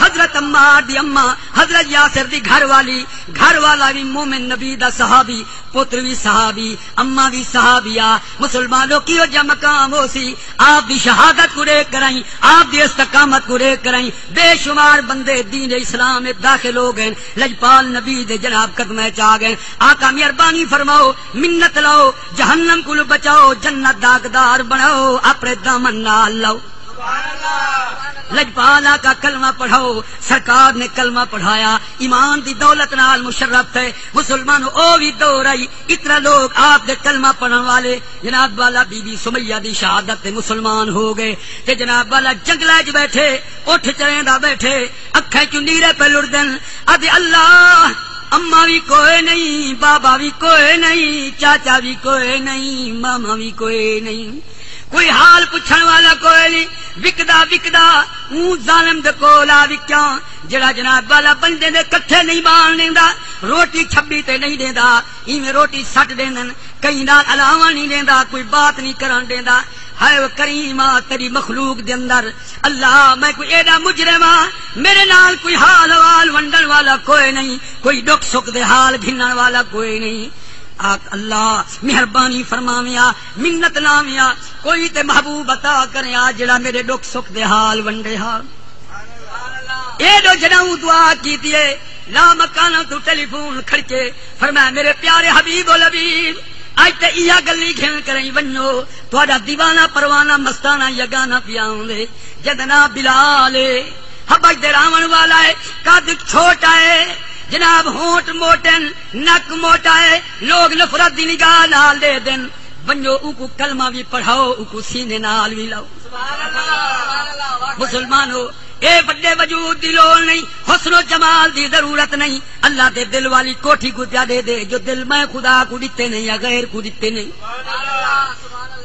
حضرت عمار دی اماں، حضرت یاسر دی گھر والی، گھر والا وی مومن نبی دا صحابی، پتر وی صحابی، اماں وی صحابیہ۔ مسلمانو، کیہو جیا مقام ہوسی؟ آپ دی شہادت کوں ݙیکھ کرائیں، آپ دی استقامت کوں ݙیکھ کرائیں، بے شمار بندے دین اسلام وچ داخل ہو ڳئے۔ لجپال نبی دے جناب قدماں وچ آ ڳئے۔ آقا مہربانی فرماؤ، منت لاؤ، جہنم کولوں بچاؤ، جنت دا حقدار بݨاؤ، اپݨے دامن نال لاؤ۔ لجپال آقا کلمہ پڑھاؤ، سرکار نے کلمہ پڑھایا، ایمان دی دولت نال مشرف تھئے۔ مسلمانو، او وی دور آئی، اتنا لوگ آپ دے کلمہ پڑھن والے، جناب والا بی بی سمیہ دی شہادت تے مسلمان ہو ڳئے۔ تے جناب والا جنگلاں وچ ٻیٹھے، اٹھ چریندا ٻیٹھے، اکھاں چوں نیرے پئے لڑدن، آہدے، اللہ، اماں وی کوئے نئیں، بابا وی کوئے نئیں، چاچا وی کوئے نئیں، ماما وی کوئے نئیں۔ کوئی حال پچھݨ والا کوئے نئیں۔ وکدا وکدا اوں ظالم دے کول آ وکیاں، جیڑھا جناب والا بندے دے کٹھے نئیں ٻاہݨ ݙیندا، روٹی چھٻی تے نئیں ݙیندا، ایویں روٹی سٹ ݙیندن، کہیں نال الاوݨ نئیں ݙیندا، کوئی بات نئیں کرݨ ݙیندا۔ ہائے او کریم آ، تیݙی مخلوق دے اندر، اللہ، میں کوئی ایݙا مجرم آں، میݙے نال کوئی حال احوال ونڈݨ والا کوئے نئیں، کوئی ݙکھ سکھ دے حال گھنݨ والا کوئے نئیں۔ آکھ، اللہ، مہربانی فرماویں آ، منت لاویں آ، کوئی تے محبوب عطا کریں آ، جیڑھا میݙے ݙکھ سکھ دے حال ونڈے ہا۔ ایݙو جݙاں اوں دعا کیتی ہے، لامکاناں توں ٹیلی فون کھڑکے، فرمایا، میرے پیارے حبیب الحبیب، اڄ تے ایہا ڳلی گھن کریں ونڄو، تہاݙا دیوانہ پروانہ مستانہ یگانہ پیا آندے، جیندا ناں بلال ہے، حبش دے رہوݨ والا ہے، قد چھوٹا ہے، جناب ہونٹ موٹن، نک موٹا ہے، لوگ نفرت دی نگاہ نال ݙیہدن۔ ونڄو، اونکوں کلمہ وی پڑھاؤ، اونکوں سینے نال وی لاؤ۔ مسلمانو، اے وݙے وجود دی لوڑ نئیں، حسن و جمال دی ضرورت نئیں۔ اللہ دے دل والی کوٹھی کوں پیا ݙیہدے، جو دل میں خدا کوں ݙتے نئیں یا غیر کوں ݙتے نئیں۔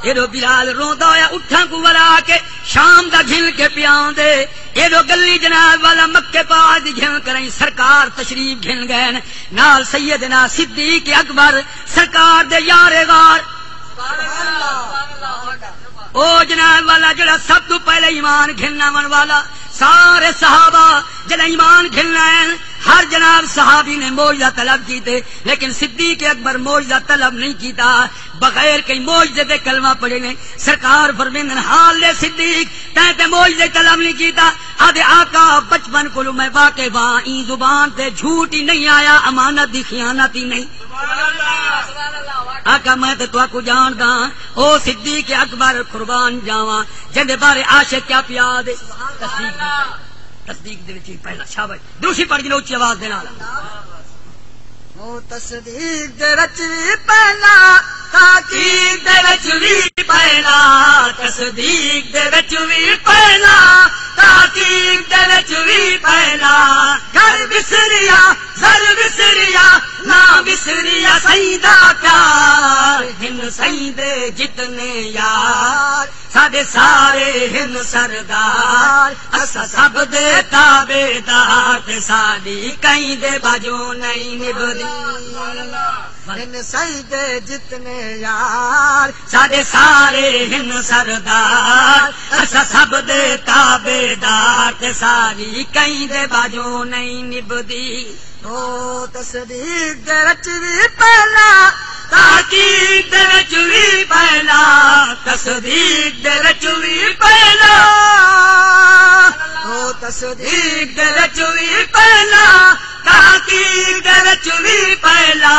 ایݙو بلال روندا ہویا اٹھاں کوں ورا کے شام دا گھن کے پیا آندے۔ ایݙو ڳلی جناب والا مکے پاک دی گھن کریں سرکار تشریف گھن ڳئے ہن۔ نال سیدنا صدیق اکبر سرکار دے یار غار۔ او جناب والا جیڑھا سب توں پہلے ایمان گھن آوݨ والا، سارے صحابہ جیڑھا ایمان گھن آئے ہن، ہر جناب صحابی نے معجزہ طلب کیتے، لیکن صدیق اکبر معجزہ طلب نہیں کیتا۔ بغیر کہیں معجزے دے کلمہ پڑھے نے۔ سرکار فرمیندن، حال دے صدیق، تیں تے معجزے طلب نہیں کیتا۔ آہدے، آقا، بچپن کولوں میں واقف ہاں، ایں زبان تے جھوٹ ہی نہیں آیا، امانت دی خیانت ہی نہیں۔ آقا، میں تے تہاکوں ڄاݨداں، او صدیق اکبر قربان جاواں، جیندے بارے عاشق کیا پیا آہدے۔ تصدیق، تصدیق دے وچ ہی پہلا، شاباش۔ دروشی پڑھ گھنو اچی آواز دے نال۔ او تصدیق دے وچ وی پہلا، تحقیق دے وچ وی پہلا، تصدیق دے وچ وی پہلا، تحقیق دے وچ وی پہلا۔ گھر وسریا، زر وسریا، نہ وسریا سئیں دا پیار۔ ہن سئیں دے جتنے یار، ساݙے سارے ہن سردار، اساں سب دے تابعدار، تے ساݙی کہیں دے باجوں نئیں نبھدی۔ ہن سائیں دے جتنے یار، ساݙے سارے ہن سردار، اساں سب دے تابعدار، تے ساݙی کہیں دے باجوں نہیں نبھدی۔ او تصدیق دے وچ وی پہلا، تحقیق دے وچ وی پہلا، تصدیق دے وچ وی پہلا، او تصدیق دے وچ وی پہلا، تحقیق دے وچ وی پہلا،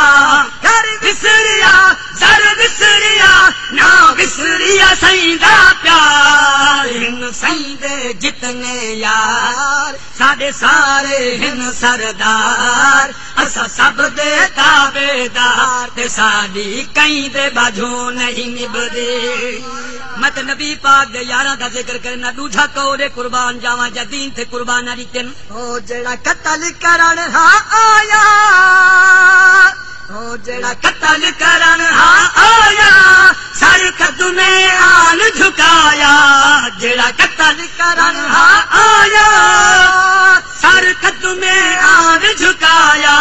گھر وسریا، زر وسریا، نہ وسریا سائیں دا پیار۔ ہن سائیں دے جتنے یار، ساݙے سارے ہن سردار، اساں سب دے تابعدار، تے ساݙی کہیں دے باجھوں نہیں نبھدی۔ میں تے نبی پاک دے یاراں دا ذکر کرنا، ݙوجھا قول اے قربان جاواں، جا دین تے قرباناں ݙتن۔ او جیڑھا قتل کرݨ ہا آیا، او جیڑھا قتل کرݨ ہا آیا، سر قدمے آن جھکایا۔ جیڑھا قتل کرݨ ہا آیا، سر قدمے آن جھکایا۔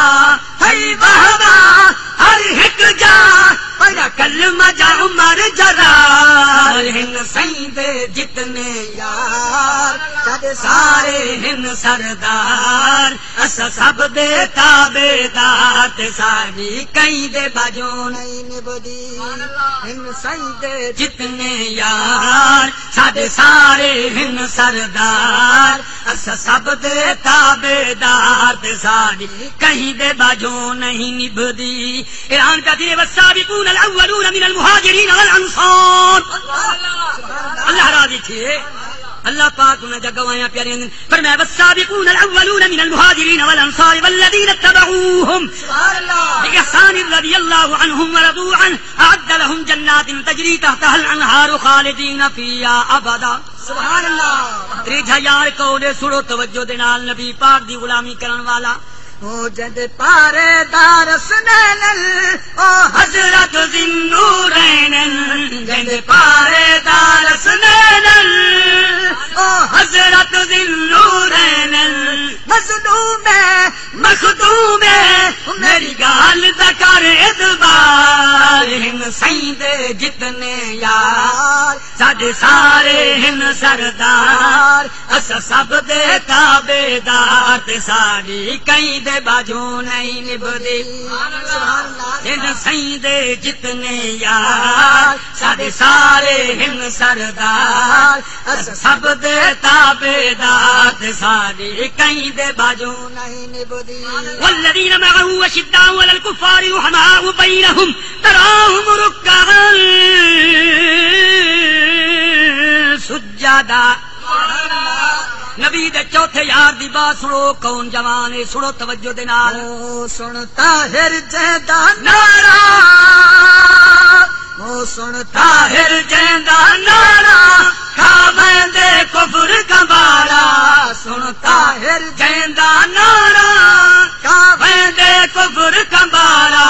ہئی واہ واہ ہر ہک جا، پڑھیا کلمہ جا عمر جرار۔ ہن سائیں دے جتنے یار، ساݙے سارے ہن سردار، اساں سب دے تابعدار، تے ساݙی کہیں دے باجھوں نہیں نبھدی۔ ہن سائیں دے جتنے یار، ساݙے سارے ہن سردار، اساں سب دے تابعدار، تے ساݙی کہیں دے باجھوں نہیں نبھدی۔ اعلان پیا تھئے، والسابقون الاولون من المہاجرین والانصار۔ اللہ راضی تھئے، اللہ پاک انہاں دیاں گواہیاں پیاریاں ݙیندے۔ فرمایا، والسابقون الاولون من المہاجرین والانصار والذین اتبعوہم بإحسان رضی اللہ عنہم ورضوا عنہ، اعد لہم جنات تجری تحتہا الانہار خالدین فیہا ابدا۔ سبحان اللہ۔ تریجھا یار قول اے، سݨو توجہ دے نال، نبی پاک دی غلامی کرݨ والا۔ او جیندے پارے دار حسنین، او حضرت ذی النورین، جیندے پارے دار حسنین، او حضرت ذی النورین۔ مظلوم اے، مخدوم اے، میری ڳالھ دا کر اعتبار۔ ہن سائیں دے جتنے یار، ساݙے سارے ہن سردار، اساں سب دے تابعدار، تے ساݙی کہیں دے باجھوں نہیں نبھدی۔ ہن سائیں دے جتنے یار، ساݙے سارے ہن سردار، اساں سب دے تابعدار، تے ساݙی کہیں دے باجھوں نہیں نبھدی۔ والذین معه اشداء علی الکفار رحماء بینہم، تراہم رکعا سجدا۔ نبی دے چوتھے یار دی بات سݨو، کون جوان اے، سݨو توجہ دے نال۔ او سݨ طاہر جیندا نعرہ، او سݨ طاہر جیندا نعرہ، کھا ویندے کفر کمبارا۔ سݨ طاہر جیندا نعرہ، کھا ویندے کفر کمبارا۔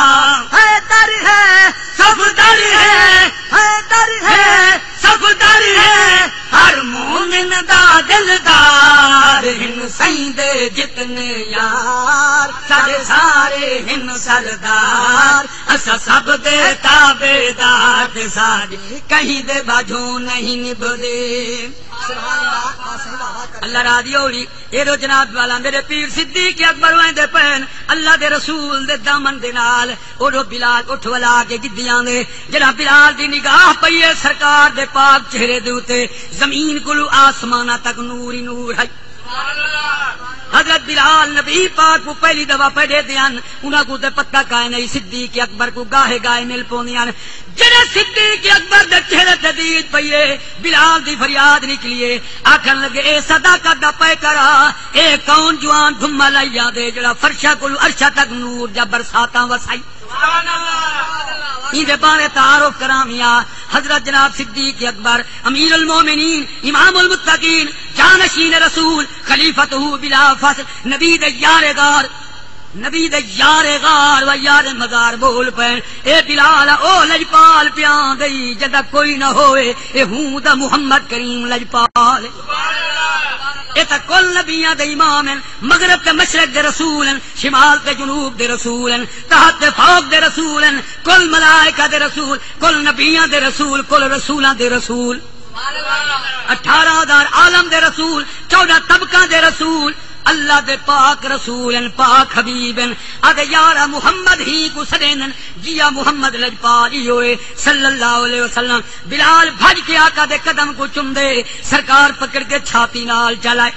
حیدر ہے، صفدر ہے، حیدر ہے، صفدر ہے، ہر مومن دا دلدار۔ ہن سائیں دے جتنے یار، ساݙے سارے ہن سردار، اساں سب دے تابعدار، تے ساݙی کہیں دے باجھوں نہیں نبھدی۔ سبحان اللہ، آ سائیں واہ واہ کر۔ اللہ راضی ہووی۔ ایݙو جناب والا میرے پیر صدیق اکبر ویندے پئن اللہ دے رسول دے دامن دے نال۔ اوݙو بلال اٹھ ولا کے گدیاں دے، جڑا بلال دی نگاہ پئی ہے سرکار دے پاک چہرے دے اتے، زمین کولوں آسماناں تک نور ہی نور ہے۔ حضرت بلال نبی پاک کوں پہلی دفعہ پئے ݙیہدے ہن، انہاں کوں تے پتہ کائے نہیں، صدیق اکبر کوں گاہے گاہے مل پوندے ہن۔ جڑے صدیق اکبر دے چہرے تے دید پئی ہے، بلال دی فریاد نکلی ہے، آکھن لگے، اے صداقت دا پیکر آ، اے کون جوان دھما لائی آندے جڑا فرشاں کولوں عرشاں تک نور دیاں برساتاں وسائی۔ ایندے بارے تعارف کراویاں، حضرت جناب صدیق اکبر، امیر المومنین، امام المتقین، جانشین رسول، خلیفتہ بلا فصل، نبی دے یار غار، نبی دے یار غار و یار مزار بول پئن، اے بلال او لجپال پیاں دئی جدا کوئی نہ ہوئے، اے ہوں دا محمد کریم لجپال۔ اے تاں کل نبیاں دے امام ہن، مغرب تے مشرق دے رسول ہن، شمال تے جنوب دے رسول ہن، تحت تے فوق دے رسول ہن، کل ملائکہ دے رسول، کل نبیاں دے رسول، کل رسولاں دے رسول، اٹھارہ ہزار عالم دے رسول، چودہ طبقاں دے رسول، اللہ دے پاک رسول ہن، پاک حبیب ہن۔ آدھے، یارا محمد ہی کوں سݙیندن، جیا محمد لجپال ایہو ہے، صلی اللہ علیہ وسلم۔ بلال بھڄ کے آقا دے قدم کوں چمدے، سرکار پکڑ کے چھاتی نال چا لائے۔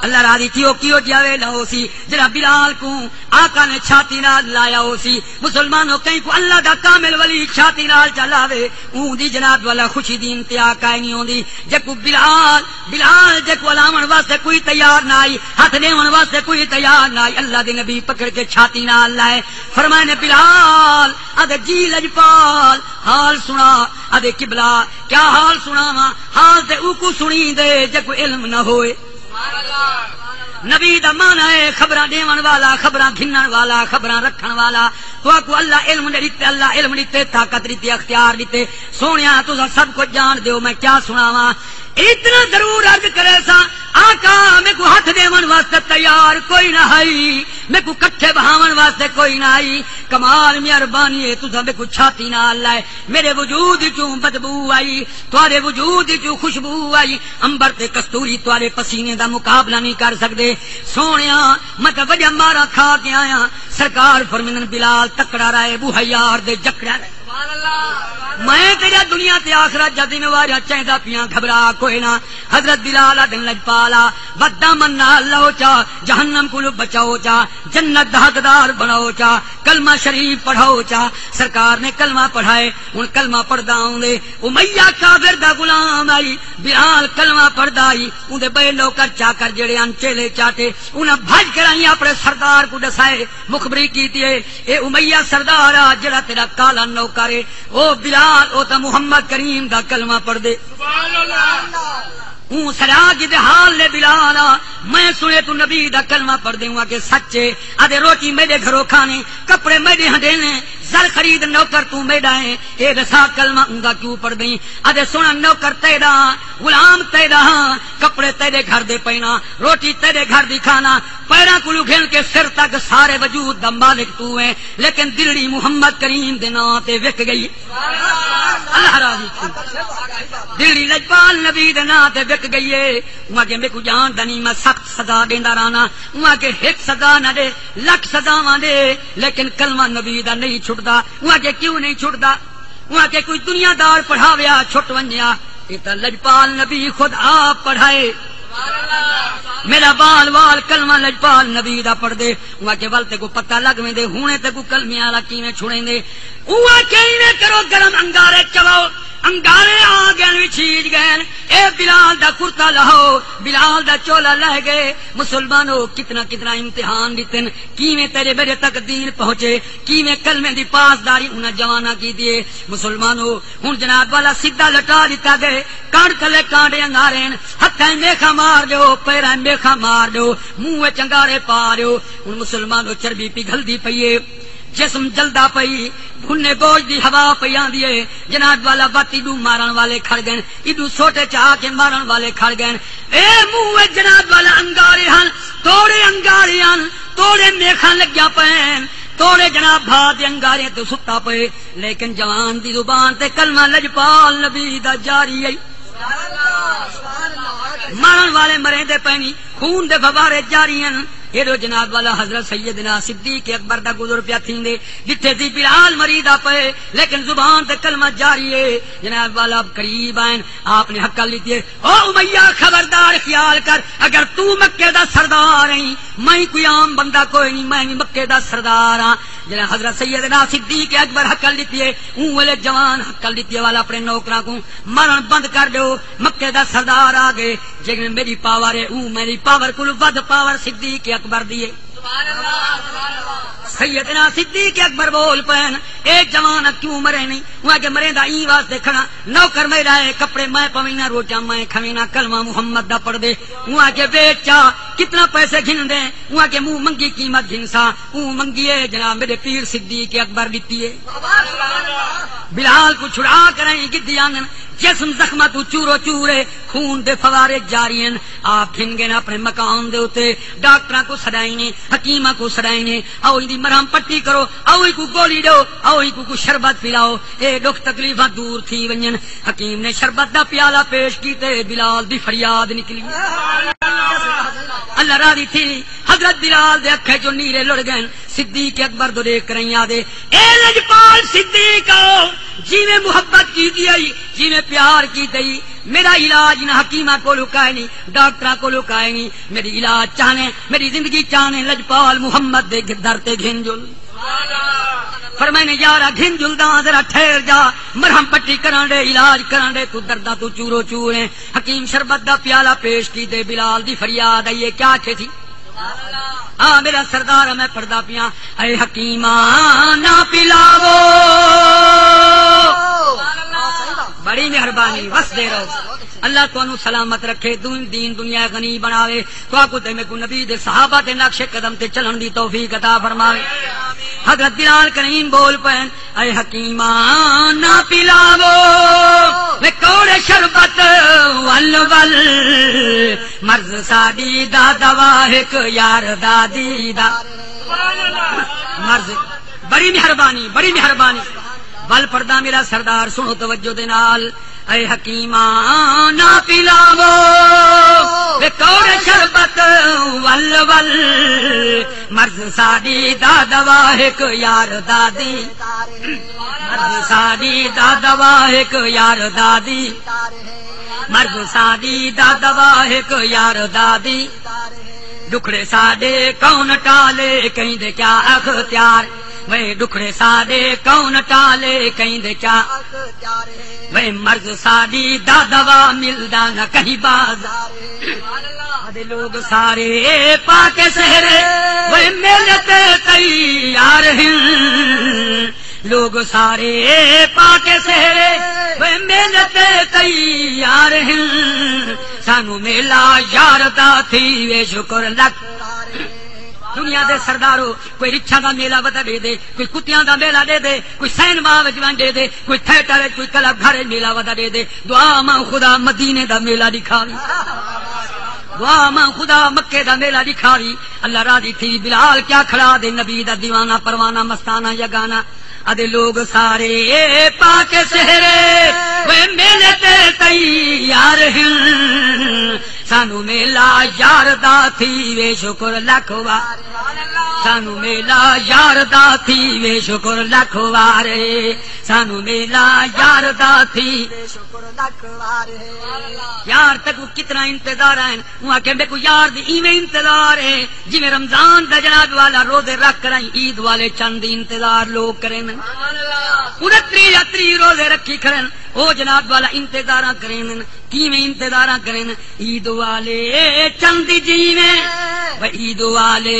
اللہ راضی تھیو، کیہو جیا ویلا ہوسی جڑا بلال کوں آقا نے چھاتی نال لایا ہوسی۔ مسلمانوں، کہیں کوں اللہ دا کامل ولی چھاتی نال چا لاوے، اوں دی جناب والا خوشی دی انتہا کائے نہیں ہوندی۔ جیکوں بلال، بلال جیکوں الاوݨ واسطے کوئی تیار نہ آئی، ہتھ ݙیوݨ واسطے کوئی تیار نہ آئی، اللہ دے نبی پکڑ کے چھاتی نال لائے۔ فرمائے نے، بلال، آدھے، جی لجپال، حال سݨا۔ آدھے، قبلہ، کیا حال سݨاواں؟ حال تے اوکوں سݨیندے جیکوں علم نہ ہوئے۔ نبی دا معنی ہے خبراں ݙیوݨ والا، خبراں گھنݨ والا، خبراں رکھݨ والا۔ تہاکوں اللہ علم ݙتے، اللہ علم ݙتے، طاقت ݙتی، اختیار ݙتے۔ سوہݨیا، تساں سب کجھ ڄاݨدے ہو، میں کیا سݨاواں؟ اتنا ضرور عرض کریساں، آقا، میکوں ہتھ ݙیوݨ واسطے تیار کوئی نہ ہئی، میکوں کٹھے بہاوݨ واسطے کوئی نہ ہئی۔ کمال مہربانی ہے، تساں میکوں چھاتی نال لائے۔ میݙے وجود وچوں بدبو آئی، تہاݙے وجود وچوں خوشبو آئی، عنبر تے کستوری تہاݙے پسینے دا مقابلہ نہیں کر سڳدے۔ سوہݨیا، میں تاں وݙیاں ماراں کھا کے آیاں۔ سرکار فرمیندن، بلال تکڑا رہے، ٻوہا یار دے جکڑا رہے۔ میں تیݙا دنیا تے آخرت دا ذمہ واریاں چیندا پیاں، گھبرا کوئی نہ۔ حضرت بلال آدھن، لجپالا، بدامن نال لہو چا، جہنم کولوں بچاؤ چا، جنت دا حقدار بݨاؤ چا، کلمہ شریف پڑھاؤ چا۔ سرکار نے کلمہ پڑھائے۔ ہݨ کلمہ پڑھدا آندے، امیہ کافر دا غلام آئی، بلال کلمہ پڑھدا آئی، اوندے ٻئے نوکر چاکر جیڑھے ہن، چیلے چاٹے، انہاں بھڄ کے آئیں اپݨے سردار کوں ݙسائے، مخبری کیتی ہے، اے امیہ سردار آ جیڑھا تیݙا کالا نوکر ہے، او بلال، او تاں محمد کریم دا کلمہ پڑھدے۔ اوں سݙا کیتے، حال ݙے بلال آ، میں سݨے توں نبی دا کلمہ پڑھدے۔ اوں آکھے، سچ ہے۔ آدھے، روٹی میݙے گھروں کھانے، کپڑے میݙے ہنڈینے، زر خرید نوکر توں میݙا ہے، اے ݙسا کلمہ اوندا کیوں پڑھدیں؟ آدھے، سݨ نوکر تیݙا، غلام تیݙا ہاں، کپڑے تیݙے گھر دے پہنا، روٹی تیݙے گھر دی کھانا، پیراں کولوں گھن کے سر تک سارے وجود دا مالک توں ہے، لیکن دلڑی محمد کریم دے ناں تے وک ڳئی۔ اللہ راضی تھی۔ دلڑی لجپال نبی دے ناں تے وک ڳئی ہے۔ اوں آکھے، میکوں ڄاݨدا نہیں، میں سخت سزا ݙیندا رہنا۔ اوں آکھے، ہک سزا نہ ݙے، لکھ سزاواں ݙے، لیکن کلمہ نبی دا نہیں چھٹدا۔ اوں آکھے، کیوں نہیں چھٹدا؟ اوں آکھے، کوئی دنیا دار پڑھاویا، چھٹ ونڄیا، اے تاں لجپال نبی خود آپ پڑھائے۔ میݙا ٻال وال کلمہ لجپال نبی دا پڑھدے۔ اوں آکھے، ول تیکوں پتہ لڳ ویندے، ہݨے تیکوں کلمے والا کیویں چھڑیندے۔ اوں آکھے، ایویں کرو، گرم انگارے چواؤ۔ انگارے آ ڳئن، وچھیج ڳئن۔ اے بلال دا کرتا لہو، بلال دا چولا لہہ ڳئے۔ مسلمانو، کتنا کتنا امتحان ݙتن، کیویں تیݙے میݙے تک دین پہنچے، کیویں کلمے دی پاسداری انہاں جواناں کیتی ہے۔ مسلمانو، ہݨ جناب والا سدھا لٹا ݙتا ڳئے، کݨ تلے کانڈے انگارے ہن، ہتھاں میخاں مار ݙیو، پیراں میخاں مار ݙیو، منہ وچ انگارے پا ݙیو۔ ہݨ مسلمانو، چربی پگھلدی پئی ہے، جسم جلدا پئی، بھنے گوشت دی ہوا پئی آندی ہے۔ جناب والا، وت ایݙو مارݨ والے کھڑ ڳئن، ایݙو سوٹے چا کے مارݨ والے کھڑ ڳئن۔ اے منہ وچ جناب والا انگارے ہن، توڑے انگارے ہن، توڑے میخاں لڳیاں پئین، توڑے جناب بھا دے انگارے تے ستا پئے، لیکن جوان دی زبان تے کلمہ لجپال نبی دا جاری ہے۔ مارݨ والے مریندے پئین، خون دے فوارے جاری ہن۔ ایݙو جناب والا حضرت سیدنا صدیق اکبر دا گزر پیا تھیندے، ݙٹھے سی بلال مریدا پئے، لیکن زبان تے کلمہ جاری ہے۔ جناب والا قریب آئن، آپ نے ہکل ݙتی ہے، او امیہ، خبردار خیال کر، اگر توں مکے دا سردار ہیں، میں کوئی عام بندہ کوئی نہیں، میں بھی مکے دا سردار ہاں۔ جناب حضرت سیدنا صدیق اکبر ہکل ݙتی ہے، اوں ویلے جوان ہکل ݙتی ہے والا اپݨے نوکراں کوں، مارݨ بند کر ݙیو، مکے دا سردار آ ڳئے۔ جیویں میݙی پاور ہے، اوں میݙی پاور کولوں ودھ پاور صدیق اکبر دی ہے۔ سیدنا صدیق اکبر بول پئن، اے جوان کیوں مرے نہیں؟ اوں آکھے، مریندا ایں واسطے کھڑا، نوکر میݙا ہے، کپڑے میں پوینا، روٹیاں میں کھوینا، کلمہ محمد دا پڑھدے۔ اوں آکھے، ویچ چا، کتنا پیسے گھن دیں؟ اوں آکھے، منہ منگی قیمت گھنساں۔ اوں منگی ہے جناب میݙے پیر صدیق اکبر ݙتی ہے۔ بلال کوں چھڑا کرائیں گدی آندن، جسم زخماں توں چورو چور ہے، خون دے فوارے جاری ہن۔ آپ گھن ڳئے اپݨے مقام دے اتے، ڈاکٹراں کوں سݙائے نے، حکیماں کوں سݙائے نے، آؤ ایندی مرہم پٹی کرو، آؤ اینکوں گولی ݙیو، آؤ اینکوں کوئی شربت پلاؤ، اے ݙکھ تکلیفاں دور تھی ونڄن۔ حکیم نے شربت دا پیالہ پیش کیتے، بلال دی فریاد نکلی۔ اللہ راضی تھی، حضرت بلال دے اکھیں چوں نیرے لڑ ڳئے۔ صدیق اکبر دو ݙیکھ کرائیں آہدے، اے لجپال صدیق آؤ، جیویں محبت کیتی ہئی، جیویں پیار کیتے ہئی، میݙا علاج نہ حکیماں کولوں کائے نی، ڈاکٹراں کولوں کائے نی، میݙی علاج چاہنے، میݙی زندگی چاہنے، لجپال محمد دے در تے گھن جل۔ فرمائے نے، یارا گھن جلداں، ذرا ٹھہر جا، مرہم پٹی کرݨ ݙے، علاج کرݨ ݙے، توں درداں توں چورو چور ہیں۔ حکیم شربت دا پیالہ پیش کیتے، بلال دی فریاد آئی ہے، کیا آکھے تھی؟ آ میرا سردار، میں پڑھدا پیاں، اے حکیماں نہ پلاوو۔ بڑی مہربانی، وسدے رہو۔ اللہ تانوں سلامت رکھے، دین، دین دنیا غنی بݨاوے۔ تہاکوں تے میکوں نبی دے صحابہ دے نقش قدم تے چلݨ دی توفیق عطا فرماوے۔ حضرت بلال کریم بول پئن، اے حکیماں نہ پلاوو وے کوڑے شربت ول ول، مرض ساݙی دا دوا ہک یار دادی دا۔ مرض، بڑی مہربانی، بڑی مہربانی۔ ول پڑھدا میرا سردار، سݨو توجہ دے نال۔ اے حکیماں نہ پلاوو وے کوڑے شربت ول ول، مرض ساݙی دا دوا ہک یار دادی، مرض ساݙی دا دوا ہک یار دادی، مرض ساݙی دا دوا ہک یار دادی۔ ݙکھڑے ساݙے کون ٹالے، کہیں دے کیا اختیار۔ وے ݙکھڑے ساݙے کون ٹالے، کہیں دے کیا۔ وے مرض ساݙی دا دوا ملدا نہ کہیں بازار۔ آہدے لوگ سارے پا کے سہرے، وے میلے تے تیار ہن۔ لوگ سارے پا کے سہرے، وے میلے تے تیار ہن۔ سانوں میلہ یار دا تھی وے شکر لکھ۔ دنیا دے سردارو، کوئی رچھاں دا میلہ ودا ݙے دے، کوئی کتیاں دا میلہ ݙے دے، کوئی سینما وچ ونڄ ݙے دے، کوئی تھیٹر وچ، کوئی کلب گھر وچ میلہ ودا ݙے دے۔ دعا ماں خدا مدینے دا میلہ ݙکھاوی۔ دعا ماں خدا مکے دا میلہ ݙکھاوی۔ اللہ راضی تھی، بلال کیا کھڑا دے، نبی دا دیوانہ پروانہ مستانہ یگانہ۔ آہدے لوگ سارے پا کے سہرے، وے میلے تے تیار ہن۔ سانوں میلہ یار دا تھی وے شکر لکھ وار۔ سانوں میلہ یار دا تھی وے شکر لکھ وار۔ سانوں میلہ یار دا تھی وے شکر لکھ وار۔ یار تیکوں کتنا انتظار ہے۔ اوں آکھیا، میکوں یار دی ایویں انتظار ہے، جیویں رمضان دا جناب والا روزے رکھ کرائیں عید والے چن دی انتظار لوگ کرن۔ انتری اتری روزے رکھی کھڑن، او جناب والا انتظاراں کرن۔ کیویں انتظاراں کرن؟ عید والے چن دی جیویں، و عید والے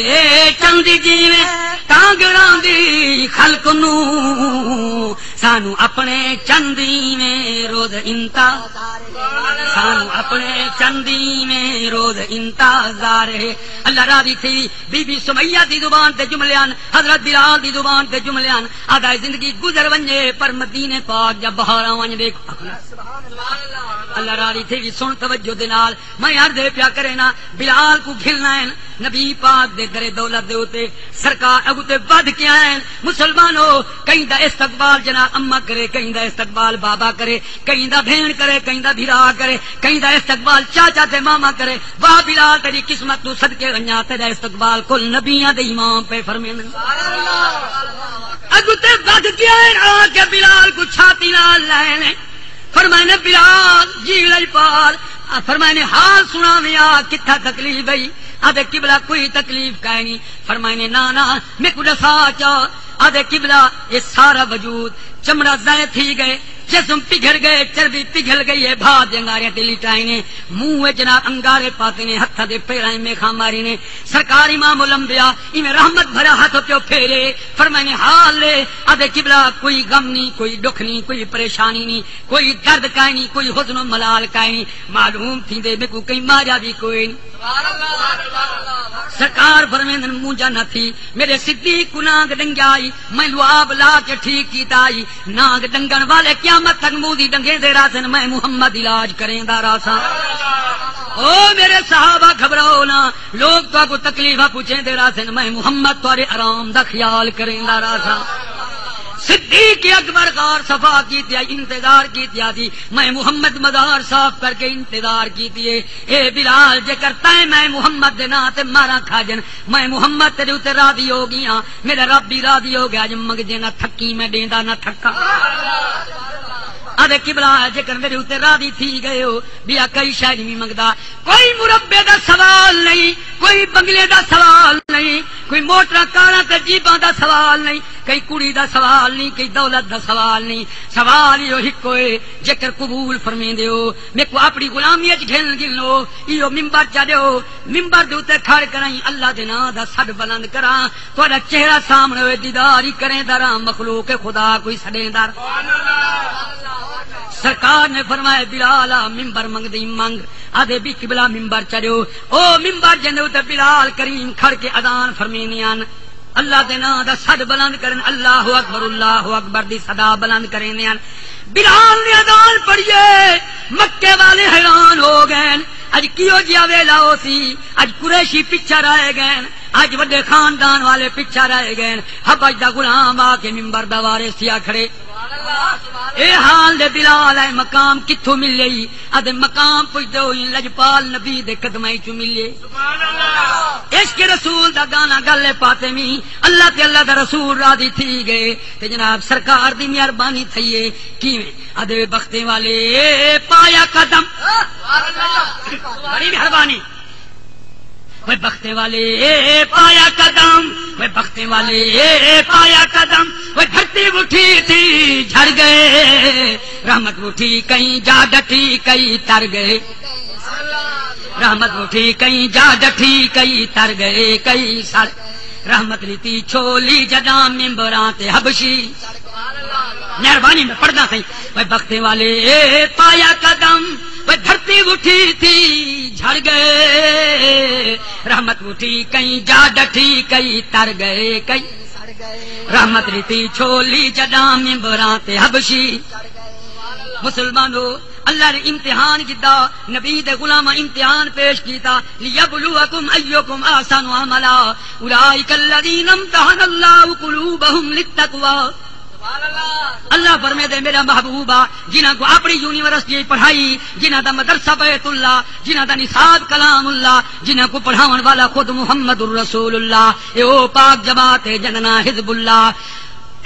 چن دی جیویں، کانگڑاں دی خلق نوں، سانوں اپݨے چن دی ایویں روز انتظار۔ سانوں اپݨے چن دی ایویں روز انتظار ہے۔ اللہ راضی تھی، بی بی سمیہ دی زبان تے جملے ہن، حضرت بلال دی زبان تے جملے ہن۔ آہدا زندگی گزر ونڄے، پر مدینے پاک جا بہاراں ونڄ ݙیکھ۔ اللہ راضی تھی، سݨ توجہ دے نال، میں عرض اے پیا کرے نا، بلال کوں گھلنا ہے، نبی پاک دے در دولت دے اتے سرکار اڳوں تے ودھ کے آئے ہیں۔ مسلمانو، کہیں دا استقبال جناب اماں کرے، کہیں دا استقبال بابا کرے، کہیں دا بھیݨ کرے، کہیں دا بھرا کرے، کہیں دا استقبال چاچا تے ماما کرے۔ واہ بلال، تیری قسمت توں صدقے ونڄاں، تیرا استقبال کل نبیاں دے امام پئے فرمین۔ اڳوں تے ودھ کے آئے، آ کے بلال کوں چھاتی نال لائے نے۔ فرمائے نے، بلال، جی لجپال، آ، فرمائے نے، حال سݨاویں، آ کتھا تکلیف ہئی؟ آہدے، قبلہ، کوئی تکلیف کائنی۔ فرمائے نے، نا نا، میکوں ݙسا چا۔ آہدے، قبلہ، اے سارا وجود چمڑا ضائع تھی ڳئے، جسم پگھل ڳئے، چربی پگھل ڳئی ہے، بھا دے انگاریاں تے لٹائے نے، منہ وچ جناب انگارے پاتے نے، ہتھاں دے پیراں میخاں ماری نے۔ سرکار امام الانبیاء ایویں رحمت بھرا ہتھ پیو پھیرے، فرمائے نے، حال لے۔ آہدے، قبلہ، کوئی غم نہیں، کوئی ݙکھ نہیں، کوئی پریشانی نہیں، کوئی درد کائنی، کوئی حزن و ملال کائنی۔ معلوم تھیندے میکوں کہیں ماریا وی کوئی نہیں۔ سرکار فرمیندن، مونجھا نہ تھی، میرے صدیق کوں نانگ ݙنگیا ہئی، میں لعاب لا کے ٹھیک کیتا ہئی۔ نانگ ݙنگݨ والے کیا قیامت تک موذی ڈنگیندے رہسن، میں محمد علاج کریندا رہساں۔ او میرے صحابہ، گھبراؤ نہ، لوگ تہاکوں تکلیفاں پچیندے رہسن، میں محمد تہاݙے آرام دا خیال کریندا رہساں۔ صدیق اکبر غار صفا کیتی آئی، انتظار کیتی آسی، میں محمد مزار صاف کر کے انتظار کیتی ہے۔ اے بلال، جے کرتا ہے میں محمد دے ناں تے ماراں کھا جن، میں محمد تیرے اتے راضی ہو گیا، میرا رب بھی راضی ہو گیا، اڄ منگدے نہ تھکی، میں ݙیندا نہ تھکا۔ آہدے قبلہ، جے کر میرے اتے راضی تھی گئے ہو، ٻیا کئی شے نہیں منگدا۔ کوئی مربے دا سوال نہیں، کوئی بنگلے دا سوال نہیں، کوئی موٹراں کاراں تے جیباں دا سوال نہیں، کئی کڑی دا سوال نہیں، کئی دولت دا سوال نہیں۔ سوال ایہو ہکو ہے، جے کر قبول فرمیندے ہو، میکوں اپݨی غلامی اچ گھن گھنو، ایہو ممبر چا ݙیو، ممبر دے اتے کھڑ کراہیں اللہ دے ناں دا سݙ بلند کراں، تہاݙا چہرہ سامݨے ہوئے دیدار ہی کریندا راں، مخلوق خدا کوں سݙیندا راں۔ سرکار نے فرمایا، بلال آ، ممبر منگدیں منگ۔ آہدے بھی قبلہ ممبر چا ݙیو۔ او ممبر جیندے اتے بلال کریم کھڑ کے اذان فرمیندے ہن۔ اللہ دے ناں دا سݙ بلند کرن، اللہ اکبر، اللہ اکبر دی صدا بلند کریندے ہن۔ بلال نے اذان پڑھیے، مکے والے حیران ہو گئے۔ اڄ کیہو جیا ویلا ہوسی، اڄ قریشی پچھا رہ گئے، اڄ وݙے خاندان والے پچھا رہ گئے۔ حبش دا غلام آ کے ممبر دا وارث تھیا کھڑے۔ اے حال دے بلال، اے مقام کتھوں ملے؟ آہدے مقام پچھدے ہوئیں لجپال نبی دے قدماں چوں ملے۔ عشق رسول دا گانا ڳل اے فاطمی، اللہ تے اللہ دا رسول راضی تھی گئے، تے جناب سرکار دی مہربانی تھئی اے۔ کیویں؟ آہدے بختیں والے پایا قدم۔ بڑی مہربانی۔ وے بختیں والے پایا قدم، وے بختیں والے پایا قدم، وے دھرتی اٹھی تھی جھڑ گئے، رحمت اٹھی کئی جا ڈٹھی کئی تر گئے۔ رحمت اٹھی کئی جا ڈٹھی، کئی تر گئے، کئی سڑ۔ رحمت ݙتی چھولی جݙاں ممبراں تے حبشی۔ مہربانی، میں پڑھدا سئیں۔ وے بختیں والے پایا قدم، وے دھرتی اٹھی تھی جھڑ گئے۔ رحمت اٹھی کئی جا ڈٹھی، کئی تر گئے، کئی۔ رحمت ݙتی چھولی جݙاں ممبراں تے حبشی۔ مسلمانو، اللہ نے امتحان گھدا، نبی دے غلاماں امتحان پیش کیتا، لیبلوکم ایکم احسن عملا، اولئک الذین امتحن اللہ قلوبہم للتقوی۔ اللہ فرمیندے، میرا محبوب آ، جنہاں کوں اپݨی یونیورسٹی پڑھائی، جنہاں دا مدرسہ بیت اللہ، جنہاں دا نصاب کلام اللہ، جنہاں کوں پڑھاوݨ والا خود محمد الرسول اللہ، اے او پاک جماعت ہے جنہاں دا ناں حزب اللہ۔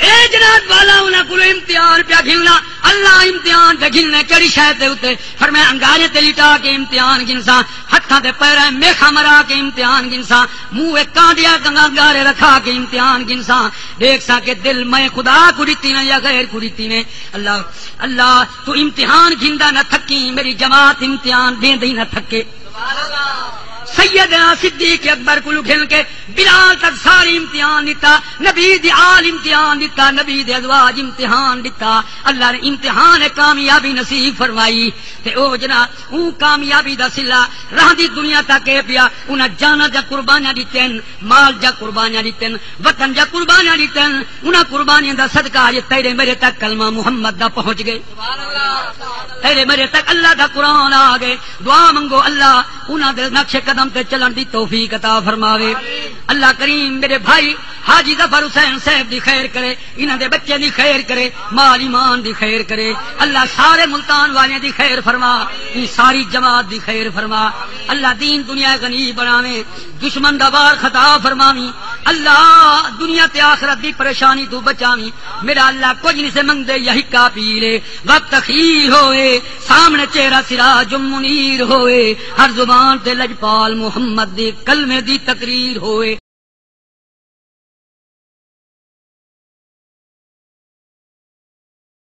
اے جناب والا، انہاں کولوں امتحان پیا گھننا۔ اللہ امتحان تے گھننے کیڑھی شے دے اتے؟ فرمایا، انگارے تے لٹا کے امتحان گھنساں، ہتھاں تے پیراں میخاں مرا کے امتحان گھنساں، منہ اے کانڈیاں کنگاں انگارے رکھا کے امتحان گھنساں، ݙیکھساں کہ دل میں خدا کوں ݙتی ویں یا غیر کوں ݙتی ویں۔ اللہ، اللہ، توں امتحان گھندا نہ تھکیں، میری جماعت امتحان ݙیندی نہ تھکے۔ سیدنا صدیق اکبر کولوں گھن کے بلال تک سارے امتحان ݙتا، نبی دی آل امتحان ݙتا، نبی دے ازواج امتحان ݙتا۔ اللہ نے امتحان کامیابی نصیب فرمائی۔ تے او جناب، اوں کامیابی دا صلہ رہندی دنیا تک اے پیا، انہاں جاناں دیاں قربانیاں ݙتین، مال دیاں قربانیاں ݙتین، وطن دیاں قربانیاں ݙتین۔ انہاں قربانیاں دا صدقہ اڄ تیݙے میݙے تک کلمہ محمد دا پہنچ ڳئے۔ تیݙے میݙے تک اللہ دا قرآن آ ڳئے۔ دعا منگو، اللہ انہاں دے نقش قدم تے چلݨ دی توفیق عطا فرماوے۔ اللہ کریم میݙے بھائی حاجی ظفر حسین صاحب دی خیر کرے، انہاں دے بچے دی خیر کرے، مال ایمان دی خیر کرے۔ اللہ سارے ملتان والیاں دی خیر فرما، ایں ساری جماعت دی خیر فرما۔ اللہ دین دنیا غنی بݨاویں، دشمن دا وار ختم فرماویں۔ اللہ دنیا تے آخرت دی پریشانی توں بچاویں۔ میرا اللہ کجھ نہیں سے منگدے، یا ہکا پیر ہے، وقت اخیر ہوئے، سامݨے چہرہ سراج منیر ہوئے، ہر زبان تے لجپال محمد دے کلمے دی تقریر ہوئے۔